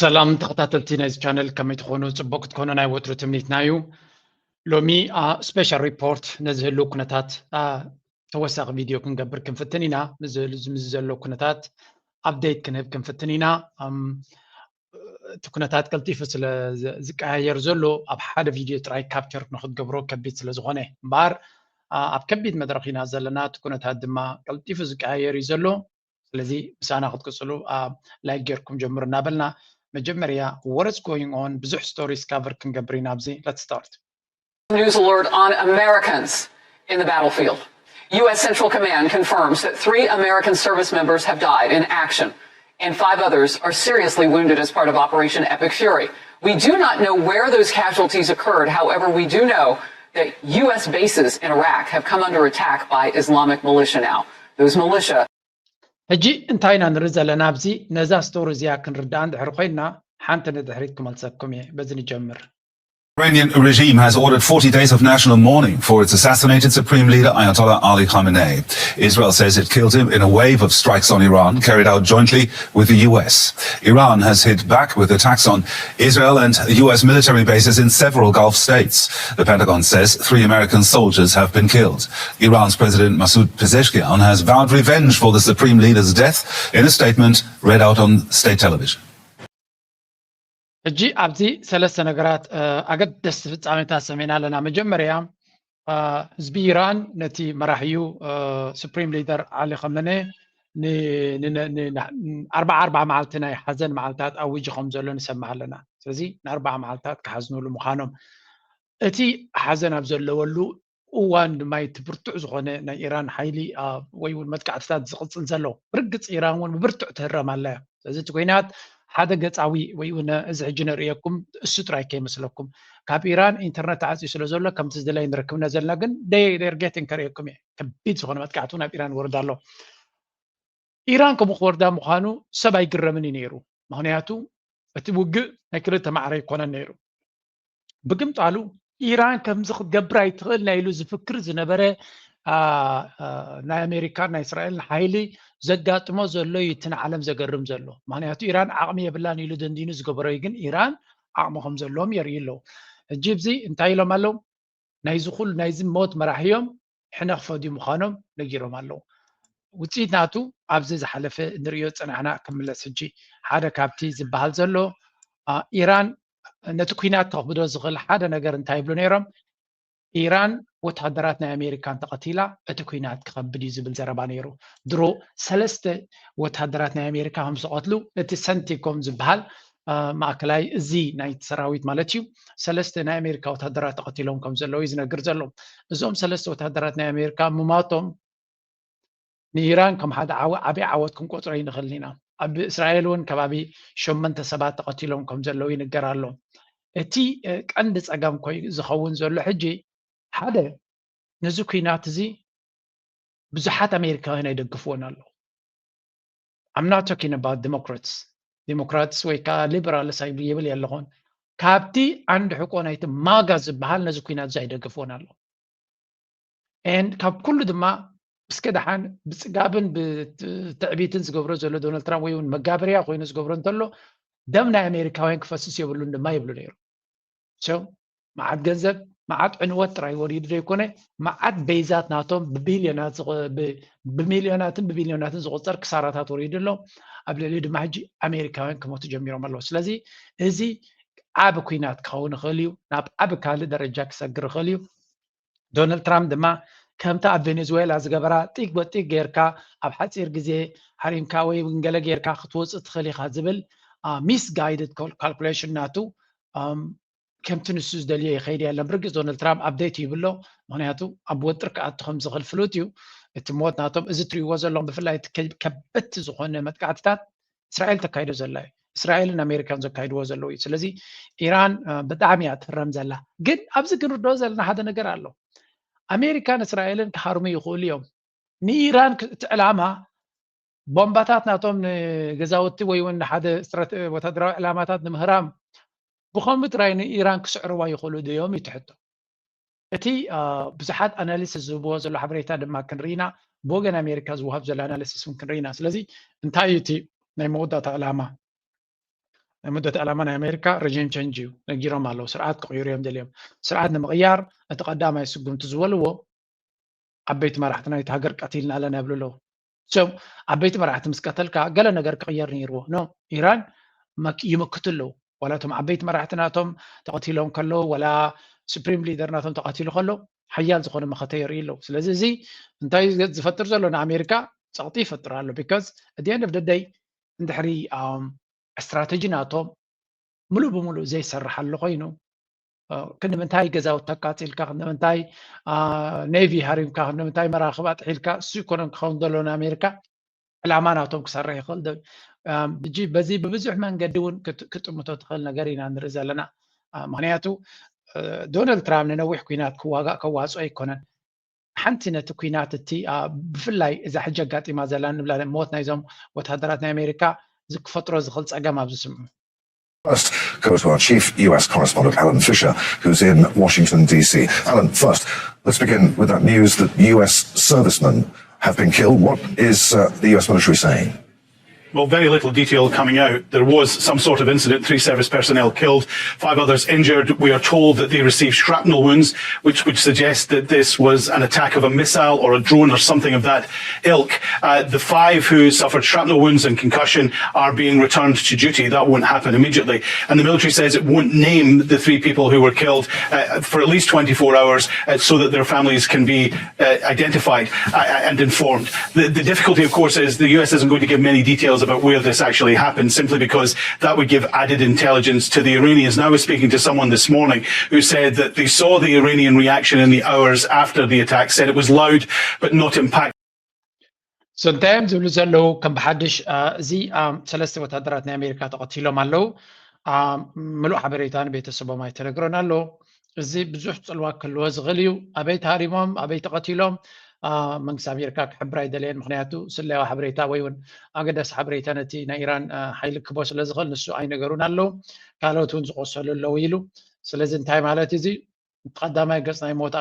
ሰላም ተኸታተልቲ ናይዚ ቻነል፣ ከመይ ትኾኑ? ጽቡቕ ክትኮኑ ናይ ወትሩ ትምኒትና እዩ። ሎሚ ስፔሻል ሪፖርት ነዚ ህልው ኩነታት ተወሳኺ ቪድዮ ክንገብር ክንፍትን ኢና። ምስ ዘሎ ኩነታት ኣፕዴት ክንህብ ክንፍትን ኢና። እቲ ኩነታት ቀልጢፉ ስለ ዝቀያየር ዘሎ ኣብ ሓደ ቪድዮ ጥራይ ካፕቸር ንክትገብሮ ከቢድ ስለ ዝኾነ እምበኣር ኣብ ከቢድ መድረኽ ኢና ዘለና። እቲ ኩነታት ድማ ቀልጢፉ ዝቀያየር እዩ ዘሎ። ስለዚ ምሳና ክትቅፅሉ ላይክ ጌርኩም ጀምሩ እናበልና መጀመርያ what is going on ብዙሕ ስቶሪስ ካቨር ክንገብር ኢና ኣብዚ። Let's start. News alert on Americans in the battlefield. U S Central Command confirms that three American service members have died in action and five others are seriously wounded as part of Operation Epic Fury. We do not know where those casualties occurred. However, we do know that U S bases in Iraq have come under attack by Islamic militia now. Those militia ሕጂ እንታይ ኢና ንርኢ ዘለና ኣብዚ? ነዛ ስቶሪ እዚኣ ክንርዳእ እንድሕር ኮይንና ሓንቲ ንድሕሪት ክመልሰኩም እየ። በዚ ንጀምር። Iranian regime has ordered forty days of national mourning for its assassinated Supreme Leader Ayatollah Ali Khamenei. Israel says it killed him in a wave of strikes on Iran carried out jointly with the U S. Iran has hit back with attacks on Israel and U S military bases in several Gulf states. The Pentagon says three American soldiers have been killed. Iran's President Masoud Pezeshkian has vowed revenge for the Supreme Leader's death in a statement read out on state television. ሕጂ ኣብዚ ሰለስተ ነገራት ኣገደስቲ ፍጻሜታት ሰሚዕና ኣለና። መጀመርያ ህዝቢ ኢራን ነቲ መራሒኡ ሱፕሪም ሊደር ዓሊ ኸመነ ኣርባዓ ኣርባዓ መዓልቲ ናይ ሓዘን መዓልታት ኣዊጁ ከም ዘሎ ንሰምዕ ኣለና። ስለዚ ንኣርባዓ መዓልታት ክሓዝኑሉ ምዃኖም እቲ ሓዘን ኣብ ዘለወሉ እዋን ድማ እቲ ብርቱዕ ዝኾነ ናይ ኢራን ሓይሊ ወይ እውን መጥቃዕትታት ዝቕፅል ዘሎ። ብርግፅ ኢራን እውን ብብርቱዕ ትህረም ኣላ እያ። ስለዚ እቲ ኩናት ሓደ ገፃዊ ወይ እውን እዚ ሕጂ ነርእየኩም እሱ ጥራይ ከይመስለኩም። ካብ ኢራን ኢንተርነት ተዓፅዩ ስለ ዘሎ ከምቲ ዝደለየ ንረክብና ዘለና ግን ደርጌትን ከርእየኩም እየ። ከቢድ ዝኾነ መጥቃዕቲ እውን ኣብ ኢራን ይወርድ ኣሎ። ኢራን ከምኡ ክወርዳ ምዃኑ ሰብ ኣይግረምን እዩ ነይሩ። ምክንያቱ እቲ ውግእ ናይ ክልተ ማዕረ ኣይኮነን ነይሩ። ብግምጣሉ ኢራን ከምዚ ክትገብር ኣይትኽእል ናይ ኢሉ ዝፍክር ዝነበረ ናይ ኣሜሪካን ናይ እስራኤልን ሓይሊ ዘጋጥሞ ዘሎ እዩ እቲ ንዓለም ዘገርም ዘሎ። ምክንያቱ ኢራን ዓቕሚ የብላን ኢሉ ደንዲኑ ዝገበሮ እዩ። ግን ኢራን ዓቕሚ ከም ዘለዎም የርእዩ ኣለዉ። ሕጂ እዚ እንታይ ኢሎም ኣለዉ? ናይዚ ኩሉ ናይዚ ሞት መራሒ እዮም ሕነ ክፈድዩ ምዃኖም ነጊሮም ኣለዉ። ውፅኢት ናቱ ኣብዚ ዝሓለፈ ንሪኦ ዝፀናሕና ክምለስ። ሕጂ ሓደ ካብቲ ዝበሃል ዘሎ ኢራን ነቲ ኩናት ከኽብዶ ዝኽእል ሓደ ነገር እንታይ ይብሉ ነይሮም? ኢራን ወታደራት ናይ ኣሜሪካ እንተቐቲላ እቲ ኩናት ክኸብድ እዩ ዝብል ዘረባ ነይሩ። ድሮ ሰለስተ ወታደራት ናይ ኣሜሪካ ከም ዝቐትሉ እቲ ሰንቲኮም ዝበሃል ማእከላይ እዚ ናይቲ ሰራዊት ማለት እዩ ሰለስተ ናይ ኣሜሪካ ወታደራት ተቐቲሎም ከም ዘለዉ እዩ ዝነግር ዘሎ። እዞም ሰለስተ ወታደራት ናይ ኣሜሪካ ምማቶም ንኢራን ከም ሓደ ዓቢ ዓወት ክንቆፅሮ ይንኽእል ኢና። ኣብ እስራኤል እውን ከባቢ ሸመንተ ሰባት ተቐቲሎም ከም ዘለዉ ይንገር ኣሎ። እቲ ቀንዲ ፀገም ኮይ ዝኸውን ዘሎ ሕጂ ሓደ ነዚ ኩናት እዚ ብዙሓት ኣሜሪካውያን ኣይደግፍዎን ኣለዉ። I'm not talking about Democrats. ዲሞክራትስ ወይ ከዓ ሊበራልስ ይብል የለኹን። ካብቲ ዓንዲ ሕቆ ናይቲ ማጋ ዝበሃል ነዚ ኩናት እዚ ኣይደግፍዎን ኣለዉ። And ካብ ኩሉ ድማ እስከ ደሓን ብፅጋብን ብትዕቢትን ዝገብሮ ዘሎ ዶናልድ ትራምፕ ወይ እውን መጋበርያ ኮይኑ ዝገብሮ እንተሎ ደም ናይ ኣሜሪካውያን ክፈስስ የብሉን ድማ ይብሉ ነይሩ። So መዓት ገንዘብ መዓት ዕንወት ጥራይ ወሪዱ ዘይኮነ መዓት ቤዛት ናቶም ብቢልዮናት ብሚልዮናትን ብቢልዮናትን ዝቁፀር ክሳራታት ወሪዱ ኣሎ። ኣብ ልዕሊ ድማ ሕጂ ኣሜሪካውያን ክሞቱ ጀሚሮም ኣለዉ። ስለዚ እዚ ዓቢ ኩናት ክኸውን ይኽእል እዩ። ናብ ዓቢ ካልእ ደረጃ ክሰግር ይኽእል እዩ። ዶናልድ ትራምፕ ድማ ከምቲ ኣብ ቬኔዙዌላ ዝገበራ ጢግ በጢግ ጌርካ ኣብ ሓፂር ግዜ ሃሪምካ ወይ እውን ገለ ጌርካ ክትወፅእ ትኽእል ኢኻ ዝብል ሚስጋይድድ ካልኩሌሽን ናቱ ከምቲ ንሱ ዝደልዮ ይኸይድ የለን። ብርግፅ ዶናልድ ትራምፕ ኣፕዴት ይብሎ፣ ምክንያቱ ኣብ ወጥሪ ክኣቱ ከም ዝኽእል ፍሉጥ እዩ። እቲ ሞት ናቶም እዚ ትሪእዎ ዘለኹም ብፍላይ ከበድቲ ዝኾነ መጥቃዕትታት እስራኤል ተካይዶ ዘላ እዩ። እስራኤልን ኣሜሪካን ዘካይድዎ ዘለዉ እዩ። ስለዚ ኢራን ብጣዕሚ እያ ትህረም ዘላ። ግን ኣብዚ ክንርድኦ ዘለና ሓደ ነገር ኣሎ። ኣሜሪካን እስራኤልን ክሃርሙ ይኽእሉ እዮም። ንኢራን እቲ ዕላማ ቦምባታት ናቶም ንገዛውቲ ወይ እውን ንሓደ ወታደራዊ ዕላማታት ንምህራም ብኸምኡ ጥራይ ንኢራን ክስዕርዋ ይኽእሉ ድዮም እዩ እቲ ሕቶ። እቲ ብዙሓት ኣናሊስት ዝህብዎ ዘሎ ሓበሬታ ድማ ክንርኢና ብወገን ኣሜሪካ ዝወሃብ ዘሎ ኣናሊስት እውን ክንርኢና። ስለዚ እንታይ እዩ እቲ ናይ መወዳእታ ዕላማ? ናይ መወዳእታ ዕላማ ናይ ኣሜሪካ ረጂም ቸንጅ እዩ። ነጊሮም ኣለዉ፣ ስርዓት ክቕይሩ እዮም ደልዮም። ስርዓት ንምቕያር እቲ ቀዳማይ ስጉምቲ ዝበልዎ ዓበይቲ መራሕቲ ናይቲ ሃገር ቀቲልና ኣለና ይብሉ ኣለዉ። So ዓበይቲ መራሕቲ ምስ ቀተልካ ገለ ነገር ክቕየር ነይርዎ። No፣ ኢራን መክ- ይምክቱ ኣለዉ። ዋላ እቶም ዓበይቲ መራሕቲ ናቶም ተቐቲሎም ከለዉ፣ ዋላ ሱፕሪም ሊደር ናቶም ተቐቲሉ ከሎ ሓያል ዝኾነ መኸተ የርእዩ ኣለዉ። ስለዚ እዚ እንታይ ዝፈጥር ዘሎ ንኣሜሪካ ጸቕጢ ይፈጥር ኣሎ። Because at the end of the day እንድሕሪ ስትራተጂ ናቶም ሙሉእ ብሙሉእ ዘይሰርሕ ኣሎ ኮይኑ፣ ክንዲ ምንታይ ገዛውቲ ኣቃጺልካ፣ ክንዲ ምንታይ ኔቪ ሃሪምካ፣ ክንዲ ምንታይ መራኽብ ኣጥሒልካ፣ እሱ ኢኮኖሚ ክኸውን ዘሎ ንኣሜሪካ ዕላማ ናቶም ክሰርሕ ይኽእል። በዚ ብብዙሕ መንገዲ እውን ክጥምቶ ትኽእል ነገር ኢና ንርኢ ዘለና። ምክንያቱ ዶናልድ ትራምፕ ንነዊሕ ኩናት ክዋጋእ ከዋፅኦ ኣይኮነን። ሓንቲ ነቲ ኩናት እቲ ብፍላይ እዛ ሕጂ ኣጋጢማ ዘላ ንብላ ሞት ናይዞም ወታደራት ናይ ኣሜሪካ ክፈጥሮ ዝኽእል ፀገም ኣብዚ ስምዑ። First, go to our chief U S correspondent, Alan Fisher, who's in Washington, D C. Alan, first, let's begin with that news that U S servicemen have been killed. What is uh, the U S military saying? Well, very little detail coming out. There was some sort of incident, three service personnel killed, five others injured. We are told that they received shrapnel wounds, which would suggest that this was an attack of a missile or a drone or something of that ilk. Uh, the five who suffered shrapnel wounds and concussion are being returned to duty. That won't happen immediately. And the military says it won't name the three people who were killed uh, for at least twenty-four hours uh, so that their families can be uh, identified uh, and informed. The, the difficulty, of course, is the U S isn't going to give many details about where this actually happened, simply because that would give added intelligence to the Iranians. And I was speaking to someone this morning who said that they saw the Iranian reaction in the hours after the attack, said it was loud but not impactful. So እንታይ እዮም ዝብሉ ዘለዉ? ከም ብሓድሽ እዚ ሰለስተ ወታደራት ናይ ኣሜሪካ ተቐቲሎም ኣለዉ። ምሉእ ሓበሬታ ንቤተሰቦም ኣይተነግሮን ኣሎ። እዚ ብዙሕ ፅልዋ ክህልዎ ዝኽእል እዩ። ኣበይ ተሃሪሞም፣ ኣበይ ተቐቲሎም፣ መንግስቲ ኣሜሪካ ክሕብር ኣይደለየን። ምክንያቱ ስለያዊ ሓበሬታ ወይ እውን ኣገዳሲ ሓበሬታ ነቲ ናይ ኢራን ሓይሊ ክቦ ስለ ዝኽእል ንሱ ኣይነገሩን ኣለዉ። ካልኦት እውን ዝቆሰሉ ኣለዉ ኢሉ። ስለዚ እንታይ ማለት እዚ ቀዳማይ ገፅ ናይ ሞት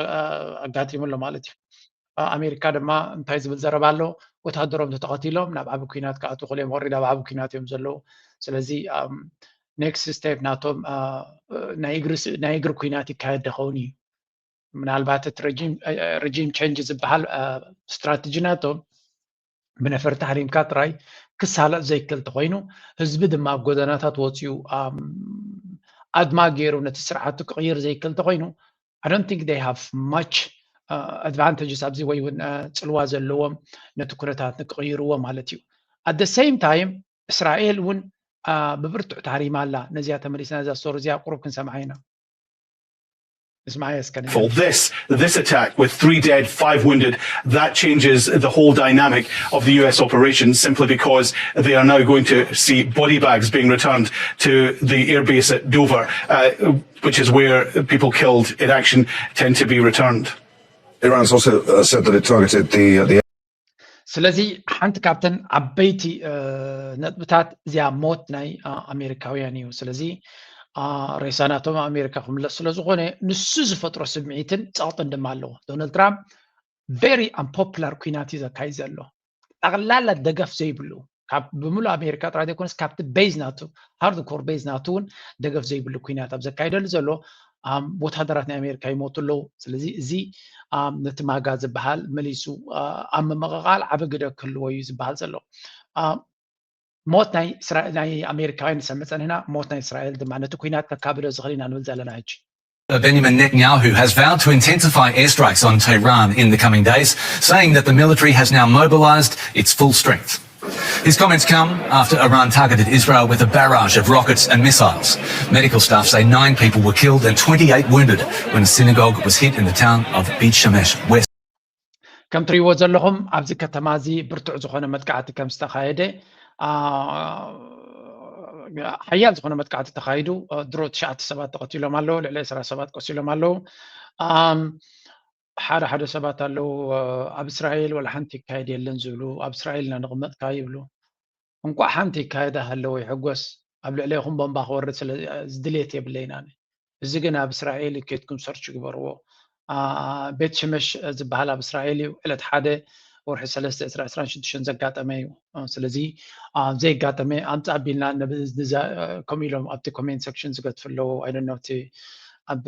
ኣጋጢሙ ኣሎ ማለት እዩ። ኣሜሪካ ድማ እንታይ ዝብል ዘረባ ኣሎ? ወታደሮም ተተቐቲሎም ናብ ዓቢ ኩናት ክኣትዉ ክልኦም ወሪድ ኣብ ዓቢ ኩናት እዮም ዘለዉ። ስለዚ ኔክስት ስቴፕ ናቶም ናይ እግሪ ኩናት ይካየድ ደኸውን እዩ። ምናልባት እቲ ረጂም ቸንጅ ዝበሃል ስትራተጂ ናቶም ብነፈርቲ ሃሪምካ ጥራይ ክሳለጥ ዘይክእል ተኮይኑ፣ ህዝቢ ድማ ኣብ ጎደናታት ወፂኡ ኣድማ ገይሩ ነቲ ስርዓቱ ክቕይር ዘይክእል ተኮይኑ፣ I don't think they have much advantages ኣብዚ ወይ እውን ፅልዋ ዘለዎም ነቲ ኩነታት ንክቕይርዎ ማለት እዩ። At the same time እስራኤል እውን ብብርቱዕ ተሃሪማ ኣላ። ነዚያ ተመሊስና እዛ ስቶሪ እዚኣ ቁሩብ ክንሰምዓ ኢና። For this, this attack with three dead, five wounded, that changes the whole dynamic of the U S operation simply because they are now going to see body bags being returned to the airbase at Dover, uh, which is where people killed in action tend to be returned. Iran's also uh, said that it targeted the, uh, the ስለዚ ሓንቲ ካብተን ዓበይቲ ነጥብታት እዚኣ ሞት ናይ ኣሜሪካውያን እዩ። ስለዚ ሬሳ ናቶም ኣሜሪካ ክምለስ ስለ ዝኾነ ንሱ ዝፈጥሮ ስምዒትን ፀቕጥን ድማ ኣለዎ። ዶናልድ ትራምፕ very unpopular ኩናት እዩ ዘካይድ ዘሎ። ጠቕላላ ደገፍ ዘይብሉ ካብ ብምሉእ ኣሜሪካ ጥራይ ዘይኮነስ ካብቲ ቤዝ ናቱ ሃርድ ኮር ቤዝ ናቱ እውን ደገፍ ዘይብሉ ኩናት ኣብ ዘካይደሉ ዘሎ ወታደራት ናይ ኣሜሪካ ይሞቱ ኣለዉ። ስለዚ እዚ ነቲ ማጋ ዝበሃል መሊሱ ኣብ ምምቕቓል ዓቢ ግደ ክህልዎ እዩ ዝበሃል ዘሎ። ሞት ናይ ኣሜሪካውያን ንሰምዕ ጸኒሕና፣ ሞት ናይ እስራኤል ድማ ነቲ ኲናት ከካብዶ ዝኽእል ኢና ንብል ዘለና ሕጂ። Benjamin Netanyahu has vowed to intensify airstrikes on Tehran in the coming days, saying that the military has now mobilised its full strength. His comments come after Iran targeted Israel with a barrage of rockets and missiles. Medical staff say nine people were killed and twenty-eight wounded when a synagogue was hit in the town of Beit Shemesh West. ከም ትሪእዎ ዘለኹም ኣብዚ ከተማ እዚ ብርቱዕ ዝኾነ መጥቃዕቲ ከም ዝተኻየደ፣ ሓያል ዝኾነ መጥቃዕቲ ተኻይዱ፣ ድሮ ትሽዓተ ሰባት ተቐቲሎም ኣለዉ፣ ልዕሊ ዕስራ ሰባት ቆሲሎም ኣለዉ። ሓደ ሓደ ሰባት ኣለዉ ኣብ እስራኤል ዋላ ሓንቲ ይካየድ የለን ዝብሉ፣ ኣብ እስራኤል ኢና ንቕመጥካ ይብሉ። እንቋዕ ሓንቲ ይካየዳ ሃለወ ይሕጎስ፣ ኣብ ልዕሌኹም ቦምባ ክወርድ ስለ ድሌት የብለይን ኣነ። እዚ ግን ኣብ እስራኤል እዩ፣ ኬድኩም ሰርች ግበርዎ። ቤት ሽመሽ ዝበሃል ኣብ እስራኤል እዩ። ዕለት ሓደ ወርሒ ሰለስተ ዕስራ ዕስራን ሽዱሽተን ዘጋጠመ እዩ። ስለዚ ዘይጋጠመ ኣምፃ ኣቢልና ከምኡ ኢሎም ኣብቲ ኮሜንት ሰክሽን ዝገትፉ ኣለዉ። ኣይደኖ እቲ ኣብ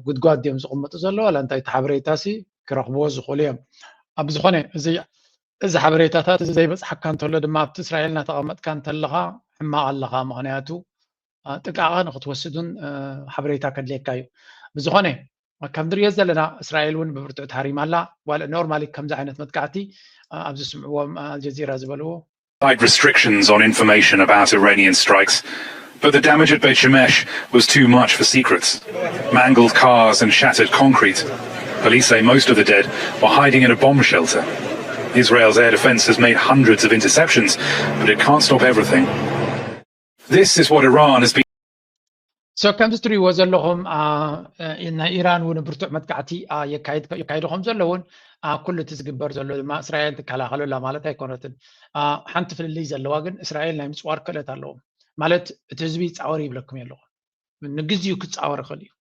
ጉድጓድ እዮም ዝቕመጡ ዘለዉ ዋላ እንታይ እቲ ሓበሬታ ሲ ክረኽብዎ ዝኽእሉ እዮም። ኣብ ዝኾነ እዚ እዚ ሓበሬታታት እዚ ዘይበፅሓካ እንተሎ ድማ ኣብቲ እስራኤል እናተቐመጥካ እንተለኻ ሕማቕ ኣለኻ። ምኽንያቱ ጥንቃቐ ንክትወስዱን ሓበሬታ ከድልየካ እዩ። ብዝኾነ ከም ንሪኦ ዘለና እስራኤል እውን ብብርቱዕ ተሃሪማ ኣላ። ዋላ ኖርማሊ ከምዚ ዓይነት መጥቃዕቲ ኣብዚ ስምዕዎም ኣልጀዚራ ዝበልዎ Tight restrictions on information about Iranian strikes, but the damage at Beit Shemesh was too much for secrets. Mangled cars and shattered concrete. Police say most of the dead were hiding in a bomb shelter. Israel's air defense has made hundreds of interceptions, but it can't stop everything. This is what Iran has been so ከምዚ ትሪእዎ ዘለኹም ናይ ኢራን እውን ብርቱዕ መጥቃዕቲ የካይዶ ከም ዘሎ እውን ኩሉ እቲ ዝግበር ዘሎ ድማ እስራኤል ትከላኸለላ ማለት ኣይኮነትን። ሓንቲ ፍልልይ ዘለዋ ግን እስራኤል ናይ ምፅዋር ክእለት ኣለዎም ማለት እቲ ህዝቢ ይፃወር ይብለኩም የለኹም። ንግዚኡ ክፃወር ይኽእል እዩ።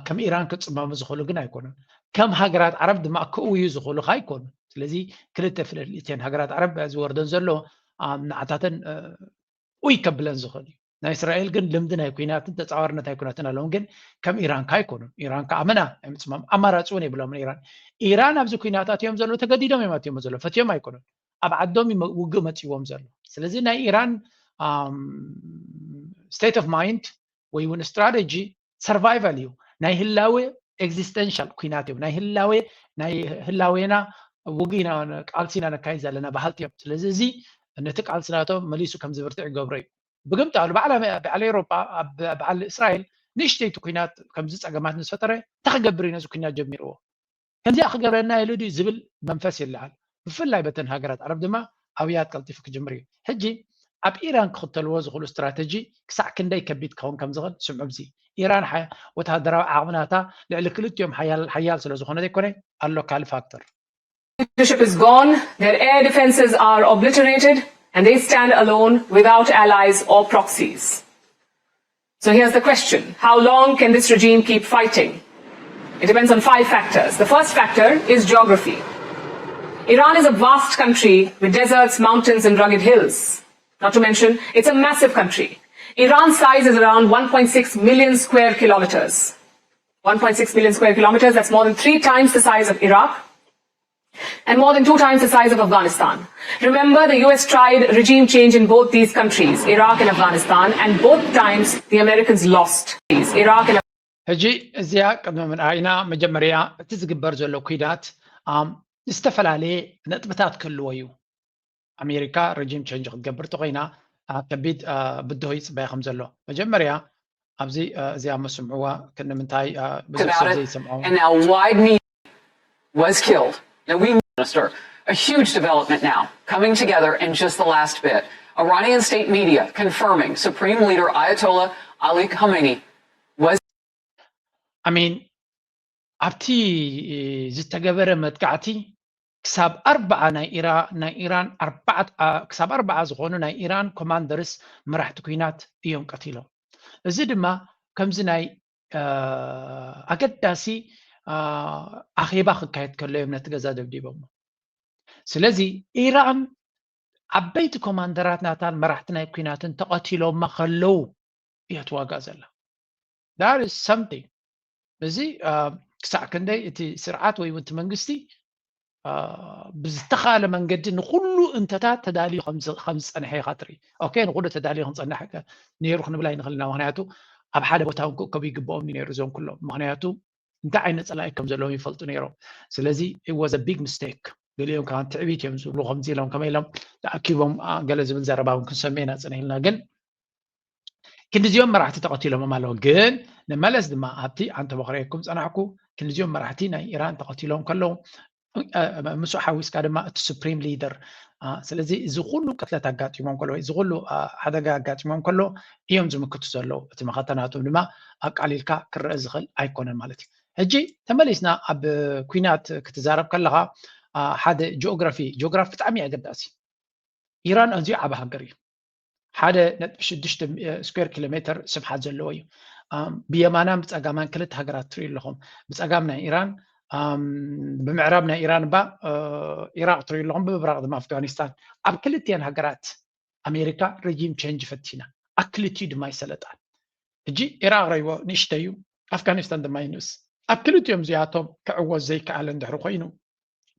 ከም ኢራን ክፅመሙ ዝኽእሉ ግን ኣይኮኑን። ከም ሃገራት ዓረብ ድማ ክእውዩ ዝኽእሉ ከ ኣይኮኑን። ስለዚ ክልተ ፍልልይተን ሃገራት ዓረብ ዝወርደን ዘሎ ንዓታተን ኡይ ከብለን ዝኽእል እዩ። ናይ እስራኤል ግን ልምዲ ናይ ኩናትን ተፃዋርነት ናይ ኩናትን ኣለዎም። ግን ከም ኢራን ከ ኣይኮኑን። ኢራን ከ ኣመና ናይ ምፅማም ኣማራፂ እውን የብሎምን። ኢራን ኢራን ኣብዚ ኩናት ኣትዮም ዘለዉ ተገዲዶም እዮም ኣትዮም ዘለዉ፣ ፈትዮም ኣይኮኑን። ኣብ ዓዶም እዩ ውግእ መፂዎም ዘሎ። ስለዚ ናይ ኢራን state of mind ወይ እውን ስትራተጂ survival እዩ። ናይ ህላዌ existential ኩናት እዮም። ናይ ህላዌ ናይ ህላዌና ውግእ ኢና ቃልሲ ኢና ነካይድ ዘለና በሃልቲ እዮም። ስለዚ እዚ ነቲ ቃልሲ ናቶም መሊሱ ከም ዝብርትዕ ይገብሮ እዩ። ብግምጣሉ በዓል ኤውሮጳ በዓል እስራኤል ንእሽተይቲ ኩናት ከምዚ ፀገማት ምስ ፈጠረ እንታይ ክገብር እዩ ነዚ ኩናት ጀሚርዎ? ከምዚኣ ክገብረና ኢሉ ድዩ ዝብል መንፈስ ይለዓል። ብፍላይ በተን ሃገራት ዓረብ ድማ ኣብያት ቀልጢፉ ክጅምር እዩ። ሕጂ ኣብ ኢራን ክኽተልዎ ዝኽእሉ ስትራተጂ ክሳዕ ክንደይ ከቢድ ክኸውን ከም ዝኽእል ስምዑ። ኣብዚ ኢራን ወተሃደራዊ ዓቕሚ ናታ ልዕሊ ክልቲኦም ሓያል ስለ ዝኾነ ዘይኮነ፣ ኣሎ ካልእ ፋክተር። Leadership is gone, their air defenses are obliterated, and they stand alone without allies or proxies. So here's the question. How long can this regime keep fighting? It depends on five factors. The first factor is geography. Iran is a vast country with deserts, mountains, and rugged hills. Not to mention, it's a massive country. Iran's size is around one point six million square kilometers. One point six million square kilometers, that's more than three times the size of Iraq and more than two times the size of Afghanistan. Remember, the U S tried regime change in both these countries, Iraq and Afghanistan, and both times the Americans lost. Iraq and ሕጂ እዚኣ ቅድሚ ምንኣይና መጀመርያ እቲ ዝግበር ዘሎ ኩናት ዝተፈላለየ ነጥብታት ክህልዎ እዩ። ኣሜሪካ ረጂም ቸንጅ ክትገብር ተኮይና ከቢድ ብድሆ ይፅበያ ከም ዘሎ መጀመርያ ኣብዚ እዚኣ መስምዕዋ ክንምንታይ ብዙሕ ሰብ ዘይሰምዖ was killed. Now we minister a huge development now coming together in just the last bit. Iranian state media confirming Supreme Leader Ayatollah Ali Khamenei was I mean ኣብቲ ዝተገበረ መጥቃዕቲ ክሳብ ኣርባዓ ናይ ኢራ ናይ ኢራን ኣርባዕተ ክሳብ ኣርባዓ ዝኾኑ ናይ ኢራን ኮማንደርስ መራሕቲ ኩናት እዮም ቀቲሎም። እዚ ድማ ከምዚ ናይ ኣገዳሲ ኣኼባ ክካየድ ከሎ እዮም ነቲ ገዛ ደብዲቦሞ። ስለዚ ኢራን ዓበይቲ ኮማንደራት ናታን መራሕቲ ናይ ኩናትን ተቐቲሎማ ከለዉ እያ ትዋጋእ ዘላ። That is something። እዚ ክሳዕ ክንደይ እቲ ስርዓት ወይ እውን እቲ መንግስቲ ብዝተኻለ መንገዲ ንኩሉ እንተታት ተዳልዩ ከም ዝፀንሐ ኢኻ ትርኢ። ኦኬ ንኩሉ ተዳልዩ ክንፀንሕ ነይሩ ክንብል ኣይንኽእልና። ምክንያቱ ኣብ ሓደ ቦታ እውን ክእከቡ ይግብኦም እዩ ነይሩ እዞም ኩሎም። ምክንያቱ እንታይ ዓይነት ፀላኢ ከም ዘለዎም ይፈልጡ ነይሮም። ስለዚ it was a big mistake። ገሊኦም ከዓ ትዕቢት እዮም ዝብሉ ከምዚ ኢሎም ከመይ ኢሎም ተኣኪቦም ገለ ዝብል ዘረባ እውን ክንሰምዕ ኢና ፀኒሕልና። ግን ክንዲዚኦም መራሕቲ ተቐቲሎምም ኣለዉ። ግን ንመለስ ድማ ኣብቲ ኣንተ በኽረየኩም ፀናሕኩ ክንዲዚኦም መራሕቲ ናይ ኢራን ተቐቲሎም ከለዉ ምስኡ ሓዊስካ ድማ እቲ ሱፕሪም ሊደር ስለዚ እዚ ኩሉ ቅትለት ኣጋጢሞም ከሎ እዚ ኩሉ ሓደጋ ኣጋጢሞም ከሎ እዮም ዝምክቱ ዘለዉ። እቲ መኸተ ናቶም ድማ ኣቃሊልካ ክረአ ዝኽእል ኣይኮነን ማለት እዩ። ሕጂ ተመሊስና ኣብ ኩናት ክትዛረብ ከለኻ ሓደ ጂኦግራፊ ጂኦግራፊ ብጣዕሚ ኣገዳሲ። ኢራን ኣዝዩ ዓቢ ሃገር እዩ። ሓደ ነጥቢ ሽዱሽተ ስኩዌር ኪሎ ሜትር ስፍሓት ዘለዎ እዩ። ብየማናን ብፀጋማን ክልተ ሃገራት ትሪኡ ኣለኹም። ብፀጋም ናይ ኢራን ብምዕራብ ናይ ኢራን ባ ኢራቅ ትሪኡ ኣለኹም፣ ብምብራቅ ድማ ኣፍጋኒስታን። ኣብ ክልቲኤን ሃገራት ኣሜሪካ ሬጂም ቸንጅ ፈቲና፣ ኣብ ክልቲኡ ድማ ይሰለጣል። ሕጂ ኢራቅ ረይዎ ንእሽተይ እዩ፣ ኣፍጋኒስታን ድማ ይንእስ። ኣብ ክልቲኦም እዚኣቶም ክዕወት ዘይከኣለ እንድሕሪ ኮይኑ፣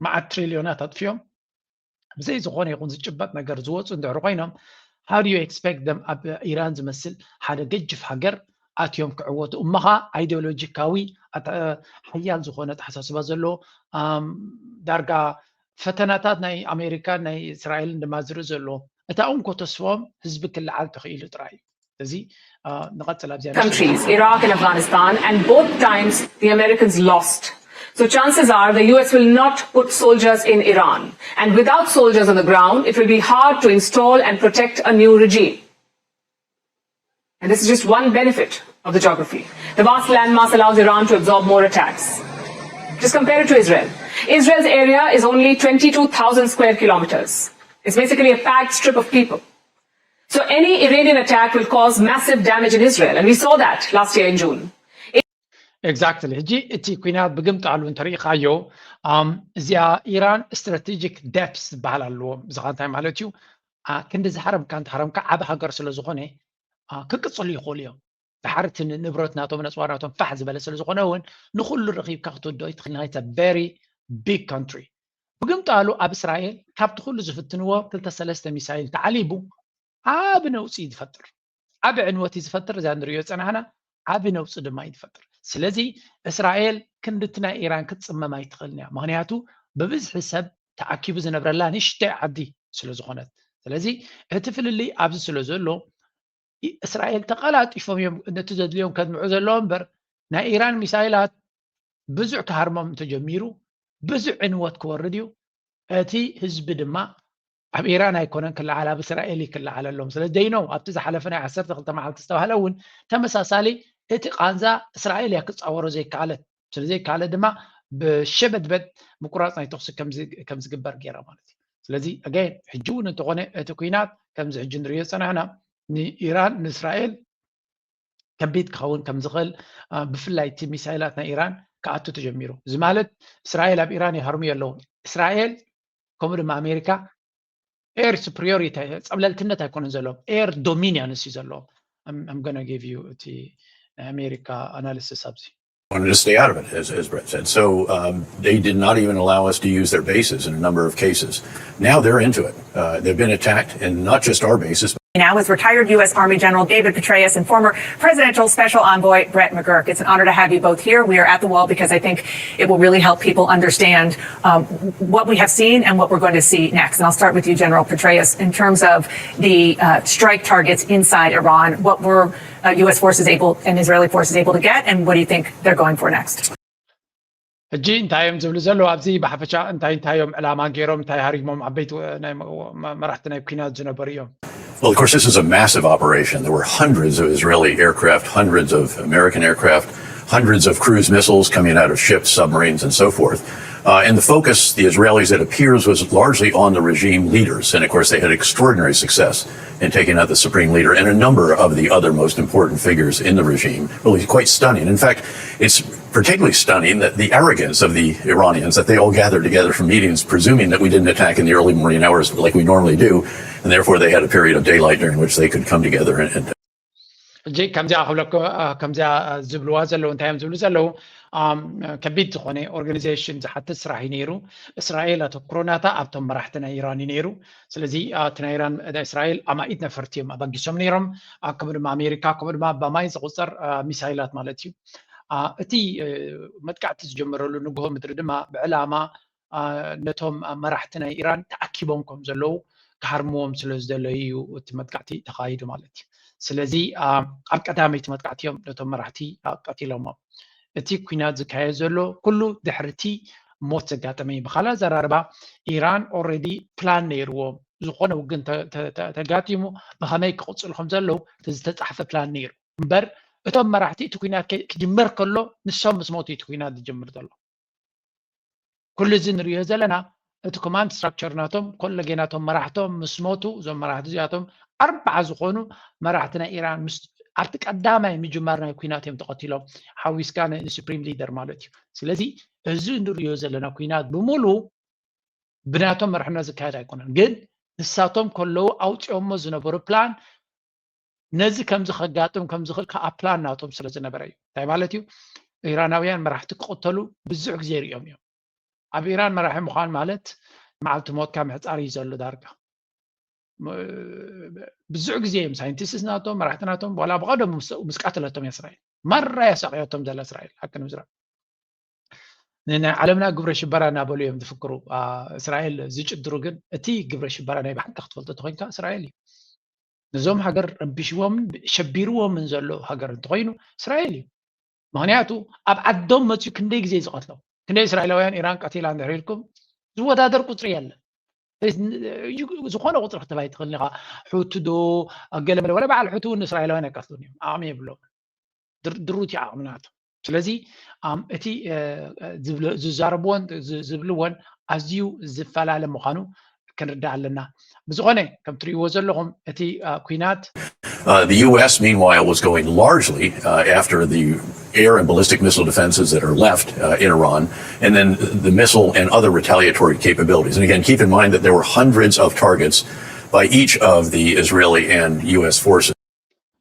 መዓት ትሪልዮናት ኣጥፊኦም ብዘይ ዝኾነ ይኹን ዝጭበጥ ነገር ዝወፁ እንድሕሪ ኮይኖም፣ how do you expect them ኣብ ኢራን ዝመስል ሓደ ገጅፍ ሃገር ኣትዮም ክዕወቱ? እሞ ኸዓ ኣይዲዮሎጂካዊ ሓያል ዝኾነ ኣተሓሳስባ ዘለዎ፣ ዳርጋ ፈተናታት ናይ ኣሜሪካን ናይ እስራኤልን ድማ ዝርኢ ዘለዎ፣ እታ እንኮ ተስፎም ህዝቢ ክለዓል ተኽኢሉ ጥራይ እዩ። እዚ ንቐፅል ኣብዚኣ countries, Iraq and Afghanistan, and both times the Americans lost. So chances are the U S will not put soldiers in Iran. And without soldiers on the ground, it will be hard to install and protect a new regime. And this is just one benefit of the geography. The vast landmass allows Iran to absorb more attacks. Just compare it to Israel. Israel's area is only twenty-two thousand square kilometers. It's basically a packed strip of people. So any Iranian attack will cause massive damage in Israel, and we saw that last year in June. Exactly. ሕጂ እቲ ኩናት ብግምጣሉ እንተሪኢኻዮ፣ እዚኣ ኢራን ስትራቴጂክ ደፕስ ዝበሃል ኣለዎም። እዚ ኸ እንታይ ማለት እዩ? ክንዲ ዝሓረምካ እንተሃረምካ ዓብ ሃገር ስለ ዝኾነ ክቅፅሉ ይኽእሉ እዮም። ድሓር እቲ ንብረት ናቶም ነፅዋ ናቶም ፋሕ ዝበለ ስለ ዝኾነ እውን ንኩሉ ረኺብካ ክትወድኦ ይትኽእል። It's a very big country. ብግምጣሉ ኣብ እስራኤል ካብቲ ኩሉ ዝፍትንዎ ክልተ ሰለስተ ሚሳይል ተዓሊቡ ዓብ ነውፂ እዩ ዝፈጥር። ዓብ ዕንወት እዩ ዝፈጥር። እዛ ንሪኦ ዝፀናሕና ዓብ ነውፂ ድማ እዩ ዝፈጥር። ስለዚ እስራኤል ክንድቲ ናይ ኢራን ክትፅመም ኣይትኽእልን እያ። ምኽንያቱ ብብዝሒ ሰብ ተኣኪቡ ዝነብረላ ንእሽተይ ዓዲ ስለ ዝኾነት። ስለዚ እቲ ፍልልይ ኣብዚ ስለ ዘሎ እስራኤል ተቐላጢፎም እዮም ነቲ ዘድልዮም ከድምዑ ዘለዎም እምበር ናይ ኢራን ሚሳይላት ብዙሕ ክሃርሞም እንተጀሚሩ ብዙሕ ዕንወት ክወርድ እዩ። እቲ ህዝቢ ድማ ኣብ ኢራን ኣይኮነን ክለዓል ኣብ እስራኤል እዩ ክለዓለሎም። ስለ they know ኣብቲ ዝሓለፈ ናይ ዓሰርተ ክልተ መዓልቲ ዝተባህለ እውን ተመሳሳሊ እቲ ቃንዛ እስራኤል እያ ክፃወሮ ዘይከኣለት። ስለ ዘይከኣለ ድማ ብሸበድበድ ምቁራፅ ናይ ተኽሲ ከም ዝግበር ገይራ ማለት እዩ። ስለዚ again ሕጂ እውን እንተኾነ እቲ ኩናት ከምዚ ሕጂ ንሪኦ ዝፀናሕና ንኢራን ንእስራኤል ከቢድ ክኸውን ከም ዝኽእል ብፍላይ እቲ ሚሳይላት ናይ ኢራን ክኣቱ ተጀሚሩ። እዚ ማለት እስራኤል ኣብ ኢራን ይሃርሙ ኣለዉ። እስራኤል ከምኡ ድማ ኣሜሪካ air superiority ጸብለልትነት ኣይኮነን ዘለዎም፣ air dominance እዩ ዘለዎም። I'm gonna give you እቲ ናይ ኣሜሪካ ኣናሊሲስ ኣብዚ wanted to stay out of it, as, as Brett said. So um, they did not even allow us to use their bases in a number of cases. Now they're into it. Uh, they've been attacked, and not just our bases. Now is retired U S Army General David Petraeus and former presidential special envoy Brett McGurk. It's an honor to have you both here. We are at the wall because I think it will really help people understand um, what we have seen and what we're going to see next. And I'll start with you, General Petraeus, in terms of the uh, strike targets inside Iran. What were uh, U S forces able and Israeli forces able to get, and what do you think they're going for next? ሕጂ እንታይ እዮም ዝብሉ ዘለዉ ኣብዚ ብሓፈሻ እንታይ እንታይ እዮም ዕላማ ገይሮም እንታይ ሃሪሞም ዓበይቲ መራሕቲ ናይ ኩናት ዝነበሩ እዮም? Well, of course, this is a massive operation. There were hundreds of Israeli aircraft, hundreds of American aircraft, hundreds of cruise missiles coming out of ships, submarines, and so forth. Uh, and the focus, the Israelis, it appears, was largely on the regime leaders. And of course, they had extraordinary success in taking out the supreme leader and a number of the other most important figures in the regime. Really quite stunning. In fact, it's particularly stunning that the arrogance of the Iranians that they all gathered together for meetings, presuming that we didn't attack in the early morning hours like we normally do, and therefore they had a period of daylight during which they could come together and, and ሕጂ ከምዚኣ ክብለኮ ከምዚኣ ዝብልዋ ዘለዉ እንታይ እዮም ዝብሉ ዘለዉ ከቢድ ዝኾነ ኦርጋኒዜሽን ዝሓትት ስራሕ እዩ ነይሩ። እስራኤል ኣተኩሮ ናታ ኣብቶም መራሕቲ ናይ ኢራን እዩ ነይሩ። ስለዚ እቲ ናይ ኢራን ናይ እስራኤል ኣማኢት ነፈርቲ እዮም ኣበጊሶም ነይሮም። ከምኡ ድማ ኣሜሪካ ከምኡ ድማ ብማይ ዝቁፀር ሚሳይላት ማለት እዩ። እቲ መጥቃዕቲ ዝጀመረሉ ንግሆ ምድሪ ድማ ብዕላማ ነቶም መራሕቲ ናይ ኢራን ተኣኪቦም ከም ዘለዉ ክሃርምዎም ስለ ዝደለዩ እዩ እቲ መጥቃዕቲ ተኻይዱ ማለት እዩ። ስለዚ ኣብ ቀዳመይቲ መጥቃዕቲ እዮም ነቶም መራሕቲ ቀቲሎሞም። እቲ ኩናት ዝካየድ ዘሎ ኩሉ ድሕርቲ ሞት ዘጋጠመ እዩ። ብካልእ ኣዘራርባ ኢራን already ፕላን ነይርዎም ዝኾነ ውግን ተጋጢሙ ብኸመይ ክቕፅሉ ከም ዘለዉ ዝተፃሕፈ ፕላን ነይሩ እምበር እቶም መራሕቲ እቲ ኩናት ክጅመር ከሎ ንሶም ምስ ሞቱ እቲ ኩናት ዝጅምር ዘሎ። ኩሉ እዚ ንሪኦ ዘለና እቲ ኮማንድ ስትራክቸር ናቶም ኮለጌ ናቶም መራሕቶም ምስ ሞቱ እዞም መራሕቲ እዚኣቶም ኣርባዓ ዝኾኑ መራሕቲ ናይ ኢራን ምስ ኣብቲ ቀዳማይ ምጅማር ናይ ኩናት እዮም ተቐቲሎም፣ ሓዊስካ ንሱፕሪም ሊደር ማለት እዩ። ስለዚ እዚ እንሪኦ ዘለና ኩናት ብምሉ ብናቶም መርሕነት ዝካየድ ኣይኮነን፣ ግን ንሳቶም ከለዉ ኣውፂኦሞ ዝነበሩ ፕላን ነዚ ከምዚ ከጋጥም ከምዚ ክእል ከዓ ፕላን ናቶም ስለ ዝነበረ እዩ። እንታይ ማለት እዩ? ኢራናውያን መራሕቲ ክቕተሉ ብዙሕ ግዜ ይሪኦም እዮም። ኣብ ኢራን መራሒ ምዃን ማለት መዓልቲ ሞትካ ምሕፃር እዩ ዘሎ ዳርጋ። ብዙሕ ግዜ እዮም ሳይንቲስት ናቶም መራሕቲ ናቶም ዋላ ብቐደሙ ምስ ቀተለቶም እያ እስራኤል ማራ ያሳቕዮቶም ዘላ እስራኤል ሓቂ ንምዝራብ ንናይ ዓለምና ግብረ ሽበራ እናበሉ እዮም ዝፍክሩ። እስራኤል ዝጭድሩ ግን እቲ ግብረ ሽበራ ናይ ብሓቂ ክትፈልጦ ተኮይንካ እስራኤል እዩ። ነዞም ሃገር ረቢሽዎምን ሸቢርዎምን ዘሎ ሃገር እንተኮይኑ እስራኤል እዩ። ምክንያቱ ኣብ ዓዶም መፅኡ ክንደይ ግዜ ዝቀትሎም ክንደይ እስራኤላውያን ኢራን ቀቲላ እንድሕር ኢልኩም ዝወዳደር ቁፅሪ የለን። ዝኾነ ቁፅሪ ክትህብ ኣይትኽእልን ኢኻ። ሑቲ ዶ ገለመለ ወላ በዓል ሑቲ እውን እስራኤላውያን ኣይቀትሉን እዮም። ዓቕሚ የብሎም። ድሩት ዓቕሚ ናቶም። ስለዚ እቲ ዝዛረብዎን ዝብልዎን ኣዝዩ ዝፈላለ ምዃኑ ክንርዳእ ኣለና። ብዝኾነ ከም ትርእይዎ ዘለኹም እቲ ኩናት Uh, the U S, meanwhile, was going largely uh, after the air and ballistic missile defenses that are left uh, in Iran, and then the missile and other retaliatory capabilities. And again, keep in mind that there were hundreds of targets by each of the Israeli and U S forces.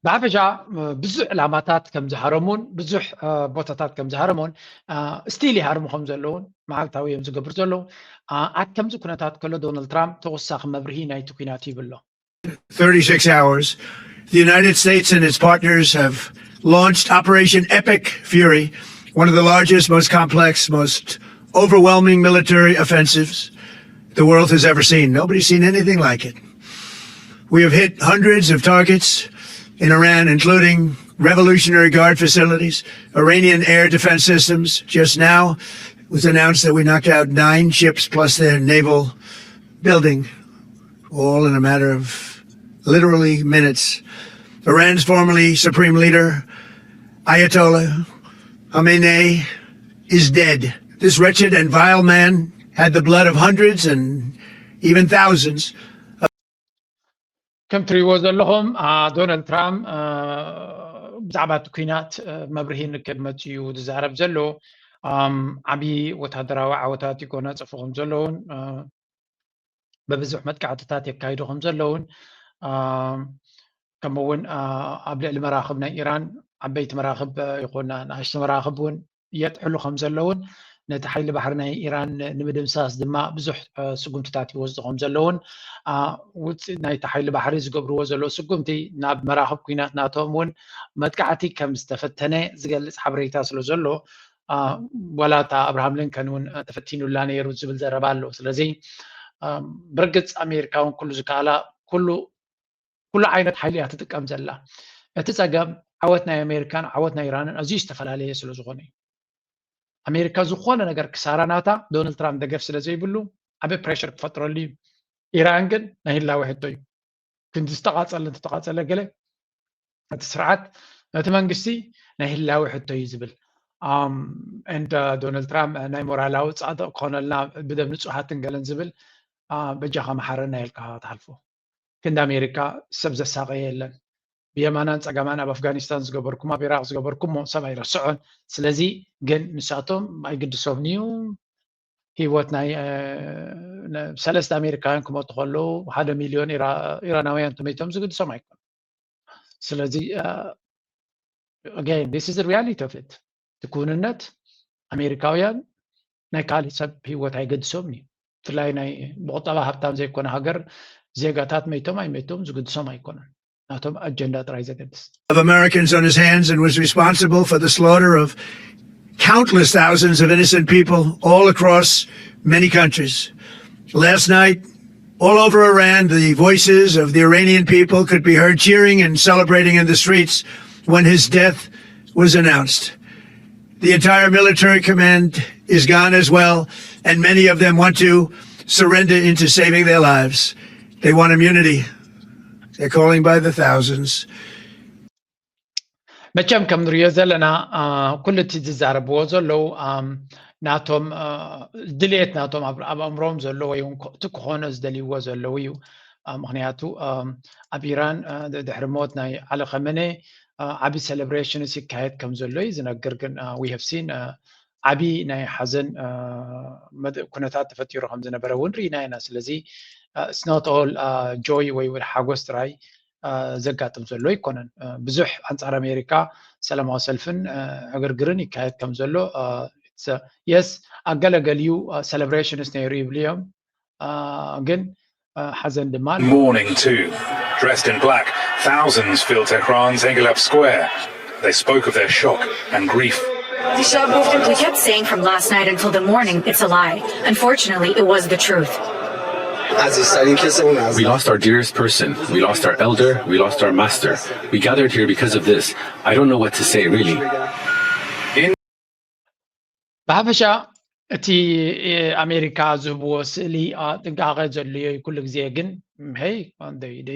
ብሓፈሻ ብዙሕ ዕላማታት ከም ዝሃረሙን ብዙሕ ቦታታት ከም ዝሃረሙን ስቲል ይሃርሙ ከም ዘለውን መዓልታዊ እዮም ዝገብሩ ዘለዉ። ኣብ ከምዚ ኩነታት ከሎ ዶናልድ ትራምፕ ተወሳኺ መብርሂ ናይቲ ኩናት ይብሎ። thirty-six hours, the United States and its partners have launched Operation Epic Fury, one of the largest, most complex, most overwhelming military offensives the world has ever seen. Nobody's seen anything like it. We have hit hundreds of targets in Iran, including Revolutionary Guard facilities, Iranian air defense systems. Just now, it was announced that we knocked out nine ships plus their naval building, all in a matter of literally minutes. Iran's formerly supreme leader, Ayatollah Khamenei, is dead. This wretched and vile man had the blood of hundreds and even thousands. ከም ትሪእዎ ዘለኹም ዶናልድ ትራምፕ ብዛዕባ እቲ ኩናት መብርሂ ንክብ መፅኡ ዝዛረብ ዘሎ ዓብዪ ወታደራዊ ዓወታት ይጎናፀፉ ከም ዘለውን በብዙሕ መጥቃዕትታት የካይዱ ከም ዘለውን ከምኡ እውን ኣብ ልዕሊ መራኽብ ናይ ኢራን ዓበይቲ መራኽብ ይኹን ንኣሽቱ መራኽብ እውን የጥሕሉ ከም ዘለውን ነቲ ሓይሊ ባሕሪ ናይ ኢራን ንምድምሳስ ድማ ብዙሕ ስጉምትታት ይወስዱ ከም ዘለውን ውፅኢት ናይቲ ሓይሊ ባሕሪ ዝገብርዎ ዘለዉ ስጉምቲ ናብ መራኽብ ኩናት ናቶም እውን መጥቃዕቲ ከም ዝተፈተነ ዝገልፅ ሓበሬታ ስለ ዘሎ ዋላ እታ ኣብርሃም ሊንከን እውን ተፈቲኑላ ነይሩ ዝብል ዘረባ ኣሎ። ስለዚ ብርግፅ ኣሜሪካ እውን ኩሉ ዝከኣላ ኩሉ ኩሉ ዓይነት ሓይሊ እያ ትጥቀም ዘላ። እቲ ፀገም ዓወት ናይ ኣሜሪካን ዓወት ናይ ኢራንን ኣዝዩ ዝተፈላለየ ስለ ዝኾነ እዩ። ኣሜሪካ ዝኾነ ነገር ክሳራ ናታ ዶናልድ ትራምፕ ደገፍ ስለ ዘይብሉ ዓበ ፕሬሽር ክፈጥረሉ እዩ። ኢራን ግን ናይ ህላወ ሕቶ እዩ። ክንዲ ዝተቃፀለ እንተተቃፀለ ገለ እቲ ስርዓት እቲ መንግስቲ ናይ ህላወ ሕቶ እዩ ዝብል and ዶናልድ ትራምፕ ናይ ሞራላዊ ፃድቕ ክኾነልና ብደም ንፁሃትን ገለን ዝብል በጃኻ መሓረና ኢልካ ትሓልፎ። ክንዲ ኣሜሪካ ሰብ ዘሳቐየ የለን። ብየማናን ፀጋማን ኣብ ኣፍጋኒስታን ዝገበርኩም ኣብ ኢራቅ ዝገበርኩሞ ሰብ ኣይረስዖን። ስለዚ ግን ንሳቶም ኣይግድሶምን እዩ። ህይወት ናይ ሰለስተ ኣሜሪካውያን ክመቱ ከለዉ ሓደ ሚልዮን ኢራናውያን ተመይቶም ዝግድሶም ኣይኮኑ። ስለዚ again this is reality of it እቲ ክውንነት ኣሜሪካውያን ናይ ካልእ ሰብ ህይወት ኣይገድሶምን እዩ። ብፍላይ ናይ ብቁጠባ ሃብታም ዘይኮነ ሃገር ዜጋታት መይቶም ኣይመይቶም ዝግድሶም ኣይኮነን። ናቶም ኣጀንዳ ጥራይ ዘገድስ። of Americans on his hands and was responsible for the slaughter of countless thousands of innocent people all across many countries. Last night, all over Iran, the voices of the Iranian people could be heard cheering and celebrating in the streets when his death was announced. The entire military command is gone as well, and many of them want to surrender into saving their lives. They want immunity. They're calling by the thousands. መቸም ከም ንሪኦ ዘለና ኩሉ እቲ ዝዛረብዎ ዘለዉ ናቶም ድልየት ናቶም ኣብ ኣእምሮም ዘሎ ወይ እቲ ክኾኖ ዝደልይዎ ዘለዉ እዩ። ምክንያቱ ኣብ ኢራን ድሕሪ ሞት ናይ ዓሊ ከመነ ዓቢ celebrations ይካየድ ከም ዘሎ እዩ ዝነግር። ግን we have seen ዓቢ ናይ ሓዘን ኩነታት ተፈጢሩ ከም ዝነበረ እውን ርኢና ኢና። ስለዚ it's not all joy ወይ ሓጎስ ጥራይ ዘጋጥም ዘሎ ኣይኮነን። ብዙሕ ኣንጻር ኣሜሪካ ሰላማዊ ሰልፍን ዕግርግርን ይካየድ ከም ዘሎ yes፣ ኣገለገሊኡ celebrations ነይሩ ይብሉ እዮም። ግን ሓዘን ድማ ኣሎ። Mourning too. Dressed in black, thousands fill Tehran's Inqilab Square. They spoke of their shock and grief. We kept saying from last night until the morning, it's a lie. Unfortunately, it was the truth. We lost our dearest person. We lost our elder. We lost our master. We gathered here because of this. I don't know what to say, really. ብሓፈሻ እቲ ኣሜሪካ ዝህብዎ ስእሊ ጥንቃቐ ዘድልዮ እዩ ኩሉ ግዜ። ግን hey,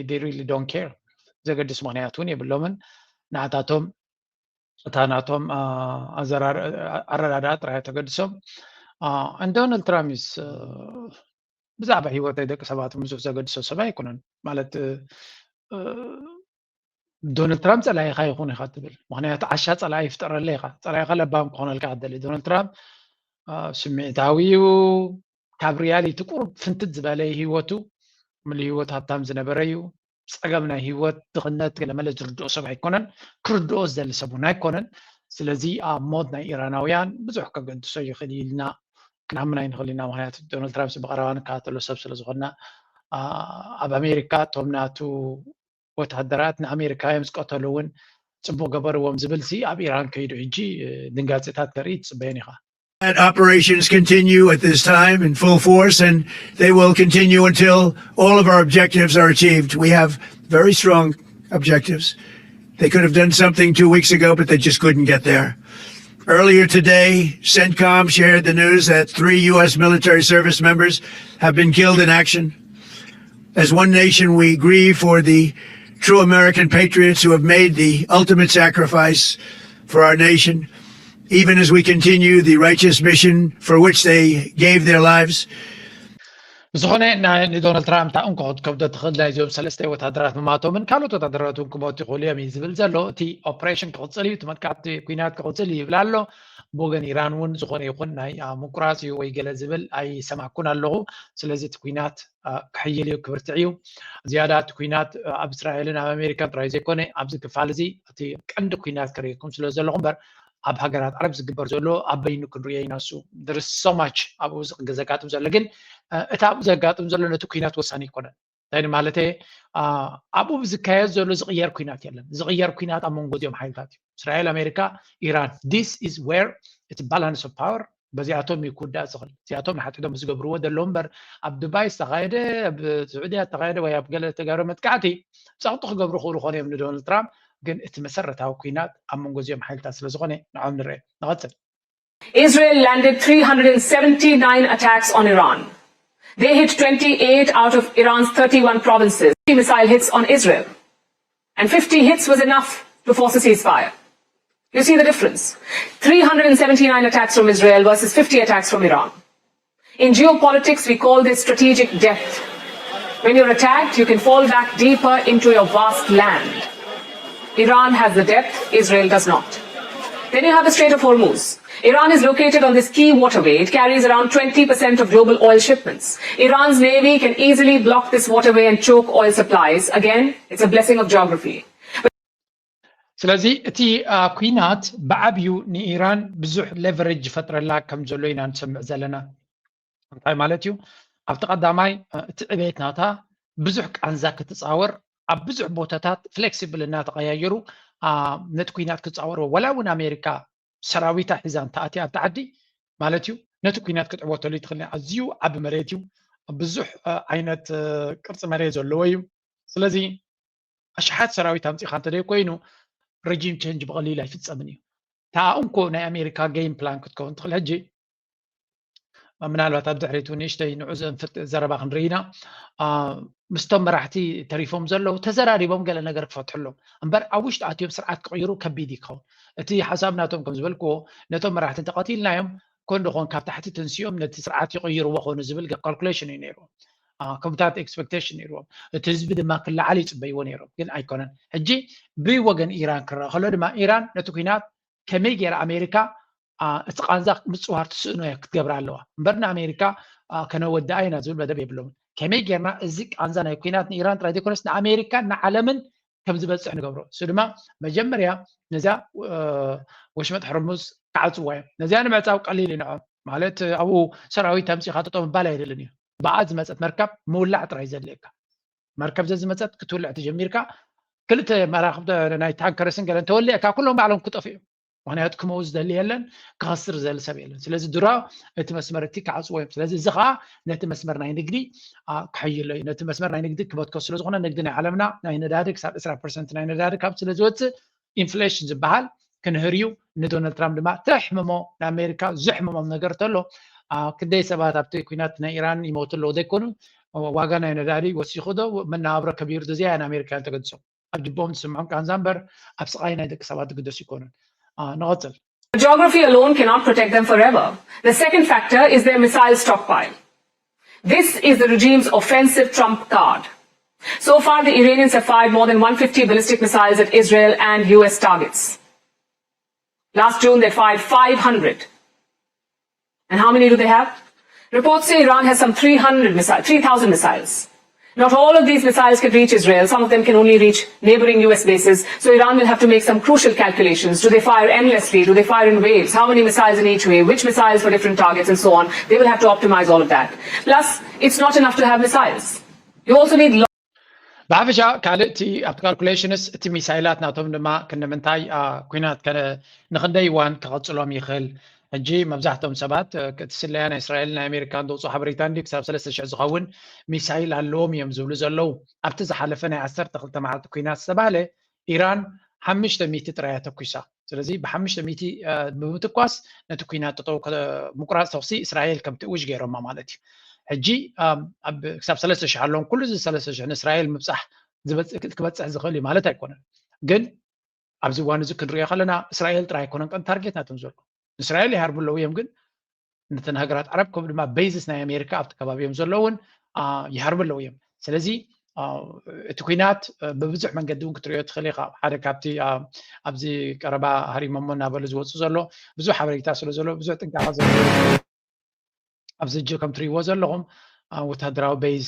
they really don't care። ዘገድስ ምኽንያት እውን የብሎምን። ንዓታቶም እታ ናቶም ኣረዳድኣ ጥራይ ተገድሶም። ዶናልድ ትራምፕ ብዛዕባ ሂወት ናይ ደቂ ሰባት ብዙሕ ዘገድሶ ሰብ ኣይኮነን። ማለት ዶናልድ ትራምፕ ጸላኢኻ ይኹን ኢኻ ትብል። ምኽንያቱ ዓሻ ጸላኢ ይፍጠረለይ ኢኻ። ጸላኢኻ ለባም ክኾነልካ ትደሊ። ዶናልድ ትራምፕ ስምዒታዊ እዩ። ካብ ሪያሊቲ ቁሩብ ፍንትት ዝበለ ህይወቱ፣ ምሉእ ህይወት ሃብታም ዝነበረ እዩ። ጸገም ናይ ህይወት ድኽነት ገለመለ ዝርድኦ ሰብ ኣይኮነን። ክርድኦ ዝደሊ ሰብ እውን ኣይኮነን። ስለዚ ኣብ ሞት ናይ ኢራናውያን ብዙሕ ከገድሶ ይኽእል ኢልና ክንኣምን ኣይንኽእል ኢና። ምኽንያቱ ዶናልድ ትራምፕ ብቐረባ ንከታተሎ ሰብ ስለ ዝኾንና። ኣብ ኣሜሪካ እቶም ናቱ ወታደራት ንኣሜሪካውያን ምስ ቀተሉ እውን ጽቡቕ ገበርዎም ዝብል ሲ ኣብ ኢራን ከይዱ ሕጂ ድንጋጼታት ከርኢ ትጽበየን ኢኻ። Operations continue at this time in full force, and they will continue until all of our objectives are achieved. We have very strong objectives. They could have done something two weeks ago, but they just couldn't get there. Earlier today, CENTCOM shared the news that three U S military service members have been killed in action. As one nation, we grieve for the true American patriots who have made the ultimate sacrifice for our nation, even as we continue the righteous mission for which they gave their lives. ብዝኾነ ንዶናልድ ትራምፕ እታ እንኮ ክትከብዶ ትኽእል ናይዚኦም ሰለስተ ወታደራት ምማቶምን ካልኦት ወታደራት እውን ክሞቱ ይኽእሉ እዮም እዩ ዝብል ዘሎ። እቲ ኦፕሬሽን ክቕፅል እዩ፣ እቲ መጥቃዕቲ ኩናት ክቕፅል እዩ ይብል ኣሎ። ብወገን ኢራን እውን ዝኾነ ይኹን ናይ ምቁራፅ እዩ ወይ ገለ ዝብል ኣይሰማዕኩን ኣለኹ። ስለዚ እቲ ኩናት ክሕይል እዩ፣ ክብርትዕ እዩ። ዝያዳ እቲ ኩናት ኣብ እስራኤልን ኣብ ኣሜሪካን ጥራይ ዘይኮነ ኣብዚ ክፋል እዚ እቲ ቀንዲ ኩናት ክርእየኩም ስለ ዘለኹ እምበር ኣብ ሃገራት ዓረብ ዝግበር ዘሎ ኣብ በይኑ ክንርእዮ ኢና። እሱ there is so much ኣብኡ ዘጋጥም ዘሎ ግን እቲ ኣብኡ ዘጋጥም ዘሎ ነቲ ኩናት ወሳኒ ኣይኮነን። እንታይ ማለተ ኣብኡ ዝካየድ ዘሎ ዝቕየር ኩናት የለን። ዝቕየር ኩናት ኣብ መንጎ እዚኦም ሓይልታት እዩ። እስራኤል፣ ኣሜሪካ፣ ኢራን this is where እቲ balance of power በዚኣቶም እዩ ክውዳእ ዝኽእል። እዚኣቶም ንሓጢዶም ዝገብርዎ ዘለዉ እምበር ኣብ ዱባይ ዝተኻየደ ኣብ ስዑድያ ዝተኻየደ ወይ ኣብ ገለ ዝተገብረ መጥቃዕቲ ጸቕጢ ክገብሩ ክኽእሉ ኾነ እዮም ንዶናልድ ትራምፕ። ግን እቲ መሰረታዊ ኩናት ኣብ መንጎ እዚኦም ሓይልታት ስለ ዝኾነ ንዖም ንርአ። ንቐጽል። Israel landed three hundred and seventy-nine attacks on Iran. They hit twenty-eight out of Iran's thirty-one provinces. Missile hits on Israel. And fifty hits was enough to force a ceasefire. You see the difference. Three hundred and seventy-nine attacks from Israel versus fifty attacks from Iran. In geopolitics, we call this strategic depth. When you're attacked, you can fall back deeper into your vast land. Iran has the depth, Israel does not. Then you have the Strait of Hormuz. Iran is located on this key waterway. It carries around twenty percent of global oil shipments. Iran's navy can easily block this waterway and choke oil supplies. Again, it's a blessing of geography. ስለዚ እቲ ኩናት ብዓብዩ ንኢራን ብዙሕ ሌቨሬጅ ይፈጥረላ ከም ዘሎ ኢና ንሰምዕ ዘለና። እንታይ ማለት እዩ? ኣብቲ ቀዳማይ እቲ ዕቤት ናታ ብዙሕ ቃንዛ ክትፃወር ኣብ ብዙሕ ቦታታት ፍሌክሲብል እናተቀያየሩ ነቲ ኩናት ክትፃወርዎ ወላ እውን ኣሜሪካ ሰራዊታ ሒዛ እንተኣትያ ኣብቲ ዓዲ ማለት እዩ ነቲ ኩናት ክትዕወተሉ ትኽእል። ኣዝዩ ዓቢ መሬት እዩ። ብዙሕ ዓይነት ቅርፂ መሬት ዘለዎ እዩ። ስለዚ ኣሽሓት ሰራዊት ኣምፂኻ እንተደይ ኮይኑ ረጂም ቸንጅ ብቐሊል ኣይፍፀምን እዩ። እታ እንኮ ናይ ኣሜሪካ ጌም ፕላን ክትከውን ትኽእል። ሕጂ ምናልባት ኣብ ድሕሪቱ ንእሽተይ ንዑ ዘንፍጥ ዘረባ ክንርኢ ኢና። ምስቶም መራሕቲ ተሪፎም ዘለዉ ተዘራሪቦም ገለ ነገር ክፈትሕሎም እምበር ኣብ ውሽጢ ኣትዮም ስርዓት ክቕይሩ ከቢድ ይኸውን። እቲ ሓሳብ ናቶም ከም ዝበልክዎ ነቶም መራሕቲ እንተቐቲልናዮም ኮን ዶ ኾን ካብ ታሕቲ ተንሲኦም ነቲ ስርዓት ይቕይርዎ ኾኑ ዝብል ካልኩሌሽን እዩ ነይሩ። ከምታት ኤክስፐክቴሽን ነይርዎም። እቲ ህዝቢ ድማ ክለዓል ይፅበይዎ ነይሮም፣ ግን ኣይኮነን። ሕጂ ብወገን ኢራን ክረአ ከሎ ድማ ኢራን ነቲ ኩናት ከመይ ገይራ ኣሜሪካ እቲ ቃንዛ ምፅዋር ትስእኖ ክትገብር ኣለዋ እምበር ንኣሜሪካ ከነወድኣ ኢና ዝብል መደብ የብሎምን። ከመይ ጌርና እዚ ቃንዛ ናይ ኩናት ንኢራን ጥራይ ዘይኮነስ ንኣሜሪካን ንዓለምን ከም ዝበፅሕ ንገብሮ። እሱ ድማ መጀመርያ ነዚያ ወሽመጥ ሕርሙዝ ክዓፅዋ እዮም። ነዚያ ንምዕፃው ቀሊል እዩ ንዖም። ማለት ኣብኡ ሰራዊት ኣምፂኻ ጠጠው ምባል ኣይደልን እዩ። ብኣ ዝመፀት መርከብ ምውላዕ ጥራይ ዘድልየካ። መርከብ ዘዝመፀት ክትውልዕ ተጀሚርካ ክልተ መራክብ ናይ ታንከርስን ገለን ተወሊዕካ ኩሎም ባዕሎም ክጠፍኡ እዮም። ምክንያቱ ክመውት ዝደሊ የለን፣ ክኸስር ዝደሊ ሰብ የለን። ስለዚ ድሮ እቲ መስመር እቲ ክዓፅዎ እዮም። ስለዚ እዚ ከዓ ነቲ መስመር ናይ ንግዲ ክሕይሎ እዩ። ነቲ መስመር ናይ ንግዲ ክበትኮ ስለዝኾነ ንግዲ ናይ ዓለምና ናይ ነዳዲ ክሳብ ዕስራ ፐርሰንት ናይ ነዳዲ ካብ ስለዝወፅእ ኢንፍሌሽን ዝበሃል ክንህርዩ ንዶናልድ ትራምፕ ድማ ተሕምሞ ንኣሜሪካ ዘሕምሞም ነገር ተሎ ክንደይ ሰባት ኣብቲ ኩናት ናይ ኢራን ይሞቱ ኣለዎ ዘይኮኑ ዋጋ ናይ ነዳዲ ወሲኹ ዶ መናባብሮ ከቢሩ ዶ እዚኣ ንኣሜሪካውያን ተገድሶም ኣብ ጅቦም ዝስምዖም ቃንዛ እምበር ኣብ ስቓይ ናይ ደቂ ሰባት ዝግደሱ ይኮኑን። ንቐፅል። Geography alone cannot protect them forever. The second factor is their missile stockpile. This is the regime's offensive trump card. So far, the Iranians have fired more than one fifty ballistic missiles at Israel and U S targets. Last June, they fired five hundred. And how many do they have? Reports say Iran has some three hundred missiles, three thousand missiles. Not all of these missiles can reach Israel. Some of them can only reach neighboring U S bases. So Iran will have to make some crucial calculations. Do they fire endlessly? Do they fire in waves? How many missiles in each wave? Which missiles for different targets and so on? They will have to optimize all of that. Plus, it's not enough to have missiles. You also need ብሓፈሻ ካልእ እቲ ኣብቲ ካልኩሌሽንስ እቲ ሚሳይላት ናቶም ድማ ክንምንታይ ኩናት ንክንደይ እዋን ክቐፅሎም ይኽእል? ሕጂ መብዛሕትኦም ሰባት እቲ ስለያ ናይ እስራኤል ናይ ኣሜሪካን ዘውፅኦ ሓበሬታ እንዲ ክሳብ ሰለስተ ሽሕ ዝኸውን ሚሳይል ኣለዎም እዮም ዝብሉ ዘለዉ። ኣብቲ ዝሓለፈ ናይ ዓሰርተ ክልተ መዓልቲ ኩናት ዝተባህለ ኢራን ሓሙሽተ ሚእቲ ጥራይ ተኩሳ። ስለዚ ብሓሙሽተ ሚእቲ ብምትኳስ ነቲ ኩናት ጠጠው ምቁራፅ ተኩሲ እስራኤል ከም ትእውጅ ገይሮማ ማለት እዩ። ሕጂ ክሳብ ሰለስተ ሽሕ ኣለዎም። ኩሉ እዚ ሰለስተ ሽሕ ንእስራኤል ምብፃሕ ክበፅሕ ዝኽእል እዩ ማለት ኣይኮነን። ግን ኣብዚ እዋን እዚ ክንሪኦ ከለና እስራኤል ጥራይ ኣይኮነን ቀንዲ ታርጌት ናቶም ዘሎ። ንእስራኤል ይሃርቡ ኣለዉ እዮም፣ ግን ነተን ሃገራት ዓረብ ከምኡ ድማ ቤዝስ ናይ ኣሜሪካ ኣብቲ ከባቢ እዮም ዘለውን ይሃርቡ ኣለዉ እዮም። ስለዚ እቲ ኩናት ብብዙሕ መንገዲ እውን ክትሪኦ ትኽእል ኢኻ። ሓደ ካብቲ ኣብዚ ቀረባ ሃሪሞሞ እናበሉ ዝወፁ ዘሎ ብዙሕ ሓበሬታ ስለ ዘሎ ብዙሕ ጥንቃቐ ዘሎ ኣብዚ እጆ ከም ትሪእዎ ዘለኹም ወታደራዊ ቤዝ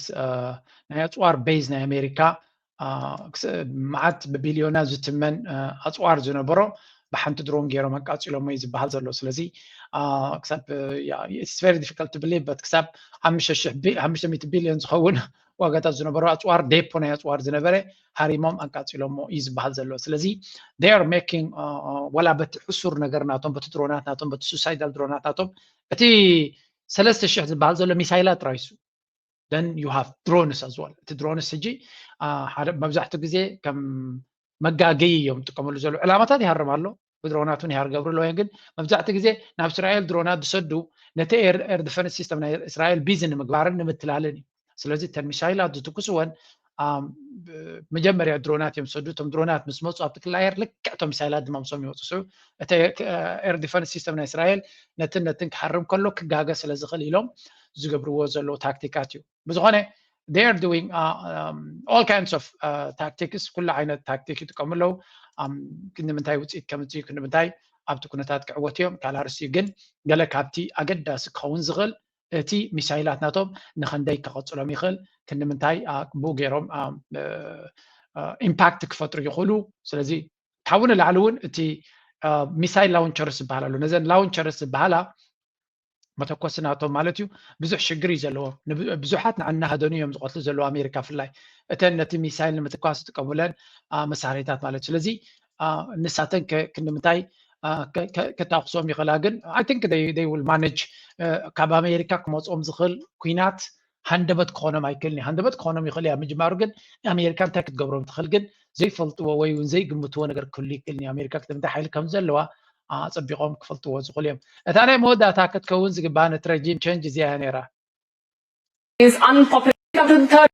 ናይ ኣፅዋር ቤዝ ናይ ኣሜሪካ መዓት ብቢልዮና ዝትመን ኣፅዋር ዝነበሮ ብሓንቲ ድሮን ገይሮም ኣቃፂሎሞ እዩ ዝበሃል ዘሎ። ስለዚ ክሳብ very difficult to believe but ክሳብ ሓሙሽተ ቢልዮን ዝኸውን ዋጋታት ዝነበሮ ኣፅዋር ዴፖ ናይ ኣፅዋር ዝነበረ ሃሪሞም ኣቃፂሎሞ እዩ ዝበሃል ዘሎ። ስለዚ they are making ወላ በቲ ሕሱር ነገር ናቶም በቲ ድሮናት ናቶም በቲ ሱሳይዳል ድሮናት ናቶም እቲ ሰለስተ ሽሕ ዝበሃል ዘሎ ሚሳይላት ጥራይ እሱ then you have drones as well። እቲ ድሮንስ ሕጂ መብዛሕትኡ ግዜ ከም መጋገይ እዮም ዝጥቀመሉ ዘለዉ። ዕላማታት ይሃርም ኣሎ፣ ብድሮናት እውን ይሃር ገብሩ ኣለዉ እዮም። ግን መብዛሕትኡ ግዜ ናብ እስራኤል ድሮናት ዝሰዱ ነቲ air defense system ናይ እስራኤል ቢዚ ንምግባርን ንምትላልን እዩ። ስለዚ እተን ሚሳይላት ዝትኩስወን መጀመርያ ድሮናት እዮም ዝሰዱ። እቶም ድሮናት ምስ መፁ ኣብቲ ክሊ ኣየር ልክዕ እቶም ሚሳይላት ድማ ምስኦም ይወፁ። እተ air defense system ናይ እስራኤል ነትን ነትን ክሃርም ከሎ ክጋገ ስለ ዝኽእል ኢሎም ዝገብርዎ ዘለዉ ታክቲካት እዩ። ብዝኾነ they are doing all kinds of tactics፣ ኩሉ ዓይነት ታክቲክ ይጥቀሙ ኣለዉ። ክንዲ ምንታይ ውፅኢት ከምፅእ እዩ፣ ክንዲ ምንታይ ኣብቲ ኩነታት ክዕወት እዮም ካልእ ኣርእስቲ እዩ። ግን ገለ ካብቲ ኣገዳሲ ክኸውን ዝኽእል እቲ ሚሳይላት ናቶም ንኸንደይ ክቐፅሎም ይኽእል፣ ክንዲ ምንታይ ብኡ ገይሮም ኢምፓክት ክፈጥሩ ይኽእሉ። ስለዚ ካብኡ ንላዕሊ እውን እቲ ሚሳይል ላውንቸርስ ዝበሃል ኣሎ። ነዘን ላውንቸርስ ዝበሃላ መተኮሲ ናቶም ማለት እዩ ብዙሕ ሽግር እዩ ዘለዎ። ብዙሓት ንዓና ሃደኑ እዮም ዝቐትሉ ዘለዉ ኣሜሪካ ፍላይ እተን ነቲ ሚሳይል ንምትኳስ ዝጥቀሙለን መሳሪታት ማለት እዩ። ስለዚ ንሳተን ክንምንታይ ክታኩሶም ይኽእላ ግን I think they will manage። ካብ ኣሜሪካ ክመፅኦም ዝኽእል ኩናት ሃንደበት ክኾኖም ኣይክእልን እዩ። ሃንደበት ክኾኖም ይኽእል እያ ምጅማሩ ግን ኣሜሪካ እንታይ ክትገብሮም ትኽእል ግን ዘይፈልጥዎ ወይ እውን ዘይግምትዎ ነገር ክህሉ ይክእል እዩ። ኣሜሪካ ክልተ ሓይሊ ከም ዘለዋ ኣፀቢቖም ክፈልጥዎ ዝኽእሉ እዮም። እታ ናይ መወዳእታ ክትከውን ዝግባእ ነቲ ረጂም ቸንጅ እዚኣ እያ ነይራ። is unpopular. Come to the third.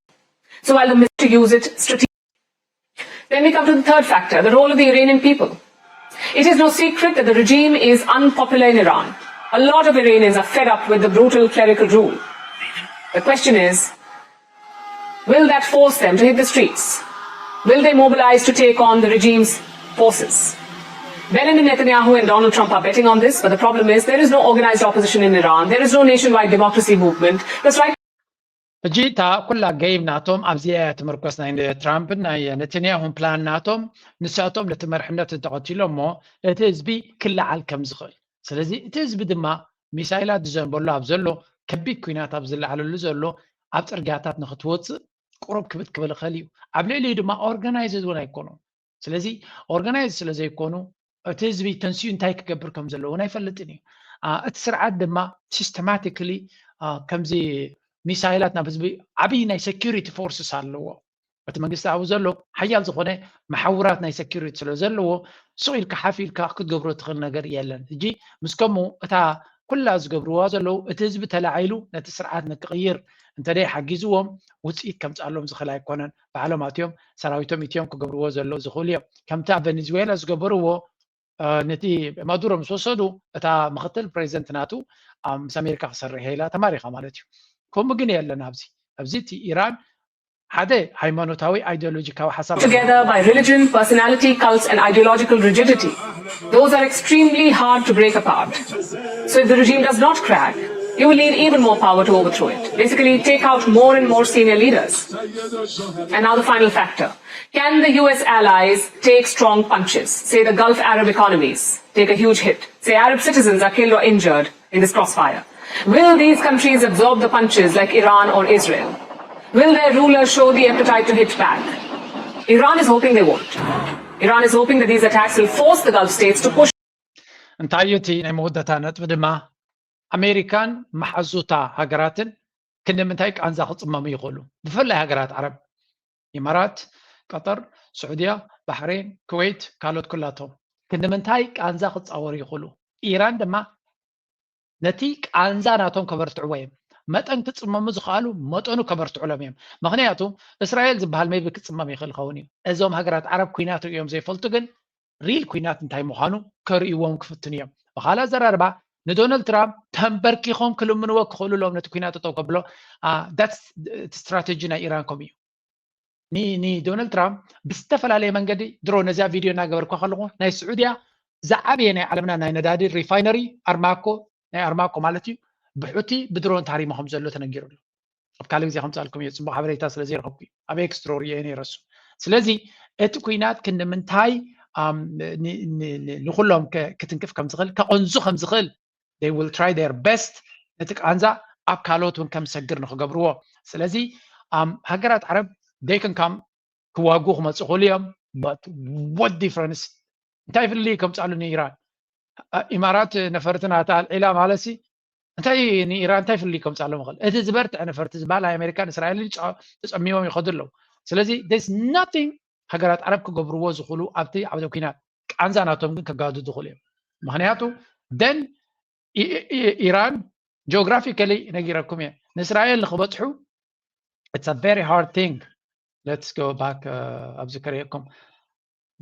So while the minister use it strategically, then we come to the third factor, the role of the Iranian people. It is no secret that the regime is unpopular in Iran. A lot of Iranians are fed up with the brutal clerical rule. The question is, Will that force them to hit the streets? Will they mobilize to take on the regime's forces? Benjamin Netanyahu and Donald Trump are betting on this, but the problem is there is no organized opposition in Iran. There is no nationwide democracy movement. That's right. ሕጂ እታ ኩላ ገይም ናቶም ኣብዚኣ እያ ትምርኮስ፣ ናይ ትራምፕን ናይ ነተንያሁን ፕላን ናቶም። ንሳቶም ነቲ መርሕነት እንተቐቲሎሞ እቲ ህዝቢ ክለዓል ከም ዝኽእል፣ ስለዚ እቲ ህዝቢ ድማ ሚሳይላት ዝዘንበሉ ኣብ ዘሎ፣ ከቢድ ኩናት ኣብ ዝለዓለሉ ዘሎ፣ ኣብ ፅርግያታት ንክትወፅእ ቁሩብ ክብድ ክብል ይኽእል እዩ። ኣብ ልዕሊኡ ድማ ኦርጋናይዝድ እውን ኣይኮኑን። ስለዚ ኦርጋናይዝ ስለ ዘይኮኑ እቲ ህዝቢ ተንስኡ እንታይ ክገብር ከም ዘለዎ እውን ኣይፈልጥን እዩ። እቲ ስርዓት ድማ ሲስተማቲክሊ ከምዚ ሚሳይላት ናብ ህዝቢ ዓብዪ ናይ ሴኪሪቲ ፎርስስ ኣለዎ። እቲ መንግስቲ ኣብኡ ዘሎ ሓያል ዝኾነ መሓውራት ናይ ሴኪሪቲ ስለ ዘለዎ ስቕ ኢልካ ሓፍ ኢልካ ክትገብሮ ትኽእል ነገር የለን። ሕጂ ምስ ከምኡ እታ ኩላ ዝገብርዋ ዘለዉ እቲ ህዝቢ ተላዒሉ ነቲ ስርዓት ንክቕይር እንተደይ ሓጊዝዎም ውፅኢት ከምፅኣሎም ዝኽእል ኣይኮነን። ባዕሎም ኣትዮም ሰራዊቶም ኢትዮም ክገብርዎ ዘሎ ዝኽእሉ እዮም። ከምቲ ኣብ ቨኔዙዌላ ዝገበርዎ ነቲ ማዱሮ ምስ ወሰዱ እታ ምክትል ፕሬዚደንት ናቱ ምስ ኣሜሪካ ክሰርሕ ኢላ ተማሪኻ ማለት እዩ። ከምኡ ግን የለን ኣብዚ ኣብዚ እቲ ኢራን ሓደ ሃይማኖታዊ ኣይዲዮሎጂካዊ ሓሳብ together by religion, personality, cults, and ideological rigidity. Those are extremely hard to break apart. So if the regime does not crack, you will need even more power to overthrow it. Basically, take out more and more senior leaders. And now the final factor. Can the U S allies take strong punches? Say the Gulf Arab economies take a huge hit. Say Arab citizens are killed or injured in this crossfire. Will these countries absorb the punches like Iran or Israel? Will their rulers show the appetite to hit back? Iran is hoping they won't. Iran is hoping that these attacks will force the Gulf states to push. እንታይ እዩ እቲ ናይ መወዳእታ ነጥቢ ድማ ኣሜሪካን መሓዙታ ሃገራትን ክንዲ ምንታይ ቃንዛ ክፅመሙ ይኽእሉ? ብፍላይ ሃገራት ዓረብ፣ ኢማራት፣ ቀጠር፣ ስዑድያ፣ ባሕሬን፣ ኩዌት፣ ካልኦት ኩላቶም ክንዲ ምንታይ ቃንዛ ክፃወሩ ይኽእሉ? ኢራን ድማ ነቲ ቃንዛ ናቶም ከበርትዕዎ እዮም። መጠን ክፅመሙ ዝኽኣሉ መጠኑ ከበርትዕሎም እዮም። ምክንያቱ እስራኤል ዝበሃል maybe ክፅመም ይኽእል ይኸውን እዩ። እዞም ሃገራት ዓረብ ኩናት ርእዮም ዘይፈልጡ ግን ሪል ኩናት እንታይ ምዃኑ ከርእይዎም ክፍትኑ እዮም። ብኻልእ ኣዘራርባ ንዶናልድ ትራምፕ ተንበርኪኾም ክልምንዎ ክኽእሉ ኣለዎም ነቲ ኩናት ጠጠው ከብሎ። እቲ ስትራቴጂ ናይ ኢራን ከምኡ እዩ። ንዶናልድ ትራምፕ ብዝተፈላለየ መንገዲ ድሮ ነዚኣ ቪድዮ እናገበርኳ ከለኹ ናይ ስዑድያ ዝዓበየ ናይ ዓለምና ናይ ነዳዲ ሪፋይነሪ ኣርማኮ ናይ ኣርማኮ ማለት እዩ ብሑቲ ብድሮን ተሃሪሙ ከም ዘሎ ተነጊሩ ኣሎ። ኣብ ካልእ ግዜ ከምፅኣልኩም እየ ፅቡቅ ሓበሬታ ስለ ዘይረኸብኩ እዩ። ኣብ ኤክስትሮ ርእየ ነይረ እሱ። ስለዚ እቲ ኩናት ክንዲ ምንታይ ንኩሎም ክትንክፍ ከም ዝኽእል ከቐንዙ ከም ዝኽእል they will try their best ነቲ ቃንዛ ኣብ ካልኦት እውን ከም ዝሰግር ንክገብርዎ። ስለዚ ሃገራት ዓረብ they can come ክዋጉ ክመፁ ክእሉ እዮም። But what difference እንታይ ፍልልይ ከምፅኣሉ ንኢራን? ኢማራት ነፈርቲ ናታ ኣልዒላ ማለት ሲ እንታይ ንኢራን እንታይ ፍልልይ ከምፅኣሎም ይኽእል? እቲ ዝበርትዐ ነፈርቲ ዝበሃል ኣሜሪካን እስራኤልን ተፀሚዎም ይኸዱ ኣለዉ። ስለዚ there's nothing ሃገራት ዓረብ ክገብርዎ ዝኽእሉ ኣብቲ ዓውደ ኩናት ቃንዛ ናቶም ግን ከጋድዱ ይኽእሉ እዮም። ምክንያቱ then ኢራን geographically ነጊረኩም እየ ንእስራኤል ንክበፅሑ it's a very hard thing. Let's go back ኣብዚ ከርእየኩም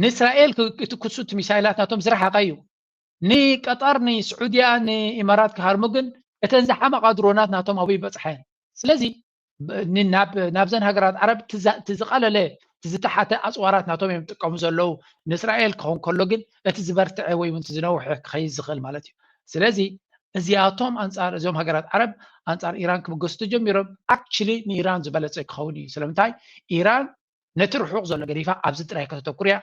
ንእስራኤል ክትኩሱ እቲ ሚሳይላት ናቶም ዝረሓቐ እዩ። ንቀጠር ንስዑድያ ንኢማራት ክሃርሙ ግን እተን ዝሓመቓ ድሮናት ናቶም ኣብኡ ይበፅሓ እየን። ስለዚ ናብዘን ሃገራት ዓረብ እቲ ዝቐለለ እቲ ዝተሓተ ኣፅዋራት ናቶም እዮም ዝጥቀሙ ዘለዉ። ንእስራኤል ክኸውን ከሎ ግን እቲ ዝበርትዐ ወይ እውን ዝነውሐ ክኸይድ ዝኽእል ማለት እዩ። ስለዚ እዚኣቶም ኣንፃር እዞም ሃገራት ዓረብ ኣንፃር ኢራን ክምገሱ ተጀሚሮም actually ንኢራን ዝበለፀ ክኸውን እዩ። ስለምንታይ ኢራን ነቲ ርሑቕ ዘሎ ገዲፋ ኣብዚ ጥራይ ከተተኩር እያ።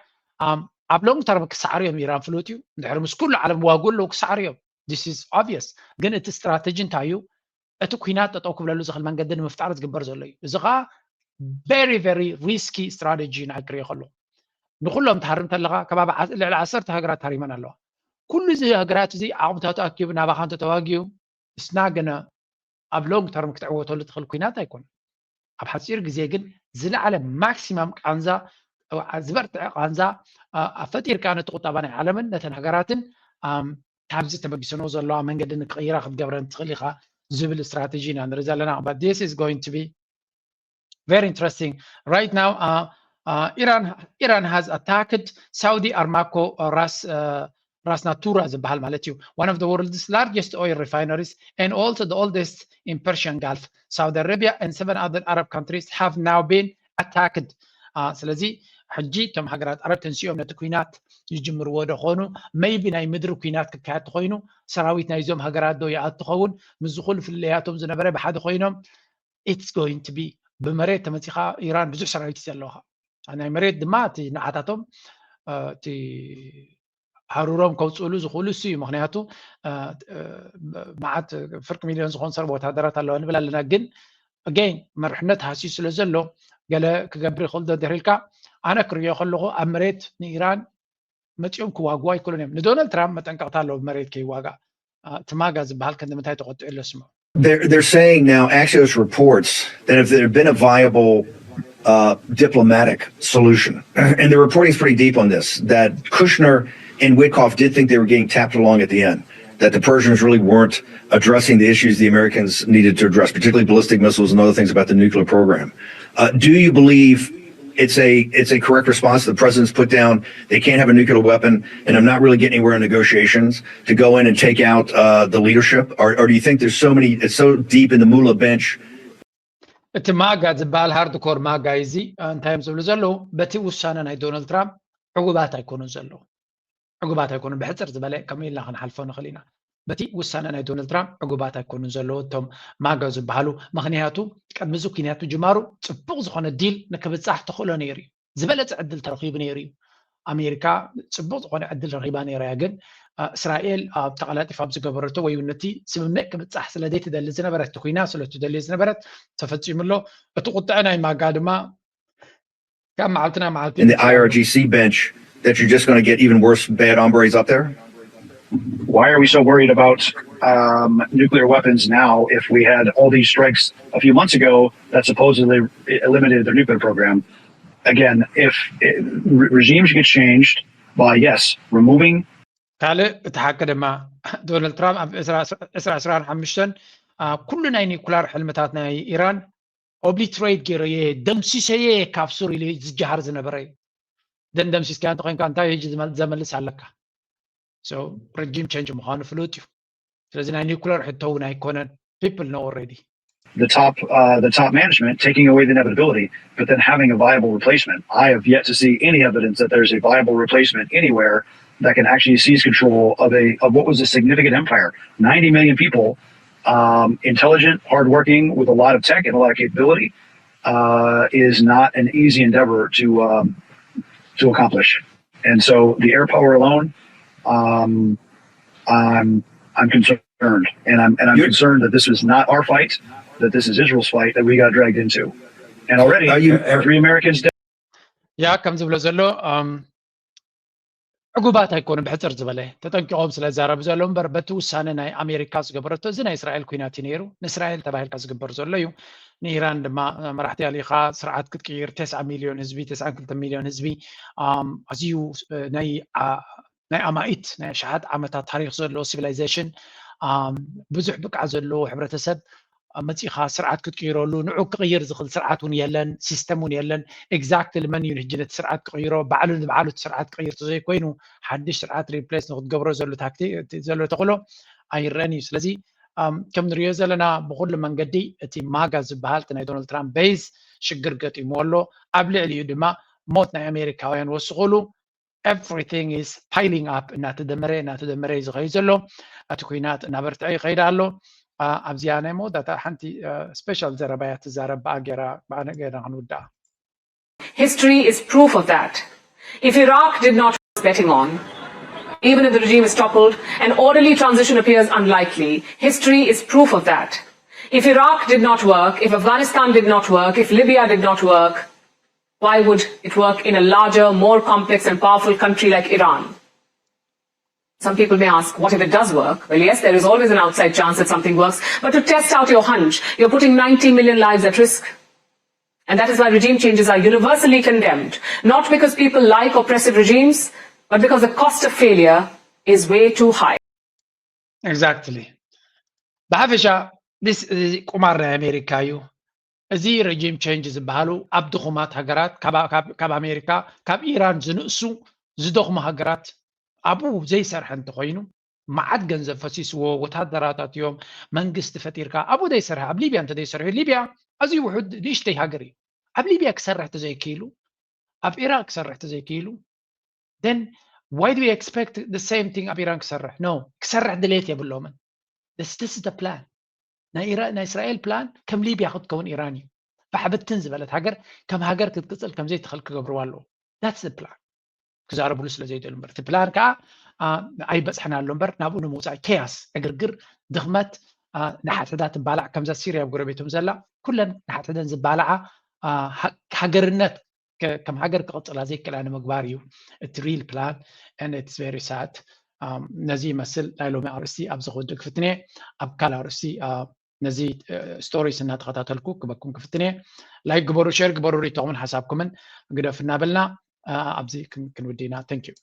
ኣብ long term ክሰዓሩ እዮም ኢራን ፍሉጥ እዩ። እንድሕሪ ምስ ኩሉ ዓለም ዋጉ ኣለዉ ክሰዓሩ እዮም። This is obvious። ግን እቲ ስትራተጂ እንታይ እዩ? እቲ ኩናት ጠጠው ክብለሉ ዝኽእል መንገዲ ንምፍጣር ዝግበር ዘሎ እዩ። እዚ ከዓ very very risky strategy ንኣክርዮ ከሎ ንኩሎም ትሃርም ተለካ ከባቢ ልዕሊ ዓሰርተ ሃገራት ተሃሪመን ኣለዋ። ኩሉ እዚ ሃገራት እዚ ዓቕምታቱ ኣኪቡ ናባኻ እንተተዋጊኡ it's not gonna ኣብ long term ክትዕወተሉ ትኽእል ኩናት ኣይኮነን። ኣብ ሓፂር ግዜ ግን ዝለዓለ ማክሲማም ቃንዛ ዝበርትዐ ቃንዛ ፈጢርካ ነቲ ቁጠባ ናይ ዓለምን ነተን ሃገራትን ካብዚ ተበጊሰንኦ ዘለዋ መንገዲ ንክቕይራ ክትገብረን ትኽእል ኢኻ ዝብል ስትራተጂ ኢና ንርኢ ዘለና። But this is going to be very interesting. Right now, uh, uh, Iran Iran has attacked Saudi Aramco uh, Ras uh, ራስ ናቱራ ዝበሃል ማለት እዩ። One of the world's largest oil refineries and also the oldest in Persian Gulf. Saudi Arabia and seven other Arab countries have now been attacked. ስለዚ ሕጂ እቶም ሃገራት ዓረብ ተንሲኦም ነቲ ኩናት ይጅምርዎ ዶ ኾኑ? Maybe ናይ ምድሪ ኩናት ክካየድ ተኾይኑ ሰራዊት ናይዞም ሃገራት ዶ ይኣቱ ኸውን? ምስዚ ኩሉ ፍልልያቶም ዝነበረ ብሓደ ኮይኖም it's going to be ብመሬት ተመፂኻ ኢራን ብዙሕ ሰራዊት እዩ ዘለውኻ። ናይ መሬት ድማ እቲ ንዓታቶም እቲ ሃሩሮም ከውፅእሉ ዝኽእሉ እሱ እዩ። ምክንያቱ መዓት ፍርቂ ሚሊዮን ዝኾኑ ሰብ ወታደራት ኣለዋ ንብል ኣለና። ግን again መርሕነት ሃስዩ ስለ ዘሎ ገለ ክገብር ይኽእል ዶ ድሕር ኢልካ ኣነ ክርእዮ ከለኹ ኣብ መሬት ንኢራን መፂኦም ክዋግዋ ኣይክእሉን እዮም። ንዶናልድ ትራምፕ መጠንቀቕታ ኣለዎ ብመሬት ከይዋጋእ። እቲ ማጋ ዝበሃል ከንዲ ምንታይ ተቆጢዑ ኣሎ ስምዑ። They're, they're saying now, Axios reports that if there had been a viable uh, diplomatic solution, and the reporting is pretty deep on this, that Kushner and Witkoff did think they were getting tapped along at the end, that the Persians really weren't addressing the issues the Americans needed to address, particularly ballistic missiles and other things about the nuclear program. Uh, do you believe it's a it's a correct response the president's put down? They can't have a nuclear weapon, and I'm not really getting anywhere in negotiations to go in and take out uh, the leadership. Or, or do you think there's so many? It's so deep in the mullah bench. እቲ ማጋ ዝበሃል ሃርድኮር ማጋ እዚ እንታይ እዮም ዝብሉ ዘለዉ? በቲ ውሳነ ናይ ዶናልድ ትራምፕ ዕጉባት ኣይኮኑን ዘለዉ። ዕጉባት ኣይኮኑን። ብሕፅር ዝበለ ከምኡ ኢልና ክንሓልፎ ንኽእል ኢና። በቲ ውሳነ ናይ ዶናልድ ትራምፕ ዕጉባት ኣይኮኑን ዘለዉ እቶም ማጋ ዝበሃሉ። ምክንያቱ ቅድሚ እዚ ኩናት ምጅማሩ ፅቡቕ ዝኾነ ዲል ንክብፃሕ ተኽእሎ ነይሩ እዩ። ዝበለፀ ዕድል ተረኺቡ ነይሩ እዩ። ኣሜሪካ ፅቡቕ ዝኾነ ዕድል ረኺባ ነይራ እያ። ግን እስራኤል ኣብ ተቐላጢፋ ኣብ ዝገበረቶ ወይ እውን ነቲ ስምምዕ ክብፃሕ ስለ ዘይትደሊ ዝነበረት እቲ ኩናት ስለ እትደልዮ ዝነበረት ተፈፂሙ ኣሎ። እቲ ቁጥዐ ናይ ማጋ ድማ ካብ መዓልቲ ናብ መዓልቲ in the I R G C bench that you're just going to get even worse bad hombres up there? Why are we so worried about um, nuclear weapons now if we had all these strikes a few months ago that supposedly eliminated their nuclear program? Again, if it, re- regimes get changed by, yes, removing ካልእ እቲ ሓቂ ድማ ዶናልድ ትራምፕ ኣብ ዕስራ ዕስራን ሓሙሽተን ኩሉ ናይ ኒኩላር ሕልምታት ናይ ኢራን ኦብሊትሬት ገይረዮ እየ፣ ደምሲሰዮ እየ ካብ ሱር ኢሉ ዝጀሃር ዝነበረ እዩ። ደን ደምሲስካዮ እንተኮይንካ እንታይ ሕጂ ዘመልስ ኣለካ? So regime change ምዃኑ ፍሉጥ እዩ። ስለዚ ናይ ኒኩለር ሕቶ እውን ኣይኮነን። People know already. The top uh, the top management taking away the inevitability, but then having a viable replacement. I have yet to see any evidence that there's a viable replacement anywhere that can actually seize control of a of what was a significant empire, ninety million people, um, intelligent, hardworking, with a lot of tech and a lot of capability, uh, is not an easy endeavor to um, to accomplish. And so the air power alone, um, I'm I'm concerned, and I'm and I'm concerned that this is not our fight, that this is Israel's fight that we got dragged into, and already three Americans dead. ያ ከም ዝብሎ ዘሎ ዕጉባት ኣይኮኑን። ብሕፅር ዝበለ ተጠንቂቖም ስለ ዛረቡ ዘሎ እምበር በቲ ውሳነ ናይ ኣሜሪካ ዝገበረቶ እዚ ናይ እስራኤል ኩናት እዩ ነይሩ። ንእስራኤል ተባሂልካ ዝግበር ዘሎ እዩ። ንኢራን ድማ መራሕቲ ኣሊኻ ስርዓት ክትቅይር ተስዓ ሚልዮን ህዝቢ ተስዓን ክልተ ሚልዮን ህዝቢ ኣዝዩ ናይ ናይ ኣማኢት ናይ ኣሽሓት ዓመታት ታሪክ ዘለዎ ሲቪላይዜሽን ብዙሕ ብቅዓት ዘለዎ ሕብረተሰብ መፂኻ ስርዓት ክትቅይረሉ ንዑ ክቅይር ዝኽእል ስርዓት እውን የለን፣ ሲስተም እውን የለን። ኤግዛክትሊ መን እዩ ሕጂ ነቲ ስርዓት ክቅይሮ? ባዕሉ ንባዕሉ እቲ ስርዓት ክቅይር ተዘይኮይኑ ሓድሽ ስርዓት ሪፕሌስ ንክትገብሮ ዘሎ ታክቲ ዘሎ ተኽእሎ ኣይረአን እዩ። ስለዚ ከም ንሪኦ ዘለና ብኩሉ መንገዲ እቲ ማጋ ዝበሃል እቲ ናይ ዶናልድ ትራምፕ ቤዝ ሽግር ገጢምዎ ኣሎ። ኣብ ልዕሊኡ ድማ ሞት ናይ ኣሜሪካውያን ወስኽሉ everything is piling up እናተደመረ እናተደመረ እዩ ዝኸይድ ዘሎ። እቲ ኩናት እናበርትዐ ይኸይድ ኣሎ። ኣብዚኣ ናይ መወዳእታ ሓንቲ ስፔሻል ዘረባ እያ ትዛረብ ብኣ ገይራ ብኣነ ገይራ ክንውዳኣ። History is proof of that. If Iraq did not betting on, even if the regime is toppled, an orderly transition appears unlikely. History is proof of that. If Iraq did not work, if Afghanistan did not work, if Libya did not work, why would it work in a larger, more complex and powerful country like Iran? Some people may ask, what if it does work? Well, yes, there is always an outside chance that something works, but to test out your hunch, you're putting ninety million lives at risk. And that is why regime changes are universally condemned, not because people like oppressive regimes, but because the cost of failure is way too high. Exactly. ብሓፈሻ ቁማር ናይ ኣሜሪካ እዩ። እዚ regime change ዝበሃሉ ኣብ ድኹማት ሃገራት ካብ ኣሜሪካ ካብ ኢራን ዝንእሱ ዝደኽሙ ሃገራት ኣብኡ ዘይሰርሐ እንተኮይኑ፣ መዓት ገንዘብ ፈሲስዎ፣ ወታደራታት እዮም፣ መንግስቲ ፈጢርካ፣ ኣብኡ ዘይሰርሐ፣ ኣብ ሊብያ እንተ ዘይሰርሑ፣ ሊብያ ኣዝዩ ውሑድ ንእሽተይ ሃገር እዩ። ኣብ ሊብያ ክሰርሕ ተዘይክኢሉ፣ ኣብ ኢራቅ ክሰርሕ ተዘይክኢሉ፣ then why do we expect the same thing ኣብ ኢራን ክሰርሕ? No, ክሰርሕ ድሌት የብሎምን። This is the plan። ናይ እስራኤል ፕላን ከም ሊብያ ክትከውን ኢራን እዩ። ባሕብትን ዝበለት ሃገር ከም ሃገር ክትቅፅል ከምዘይትኽእል ክገብርዋ ኣለዎ። That's the plan። ክዛረብሉ ስለ ዘይደሉ እምበር፣ እቲ ፕላን ከዓ ኣይበፅሐን ኣሎ እምበር፣ ናብኡ ንምውፃእ ኬያስ፣ ዕግርግር፣ ድኽመት፣ ንሓድሕዳ ትባላዕ፣ ከምዛ ሲርያ ኣብ ጎረቤቶም ዘላ፣ ኩለን ንሓድሕደን ዝባላዓ ሃገርነት ከም ሃገር ክቕፅላ ዘይክእላ ንምግባር እዩ እቲ real plan። And it's very sad። ነዚ ይመስል ናይ ሎሚ ኣርእስቲ። ኣብዚ ክወድእ ክፍትን እየ። ኣብ ካልእ ኣርእስቲ ነዚ stories እናተኸታተልኩ ክበኩም ክፍትን እየ። Like ግበሩ፣ share ግበሩ፣ ርእይቶኹምን ሓሳብኩምን ግደፉ እናበልና ኣብዚ ክንውድእ ኢና። Thank you።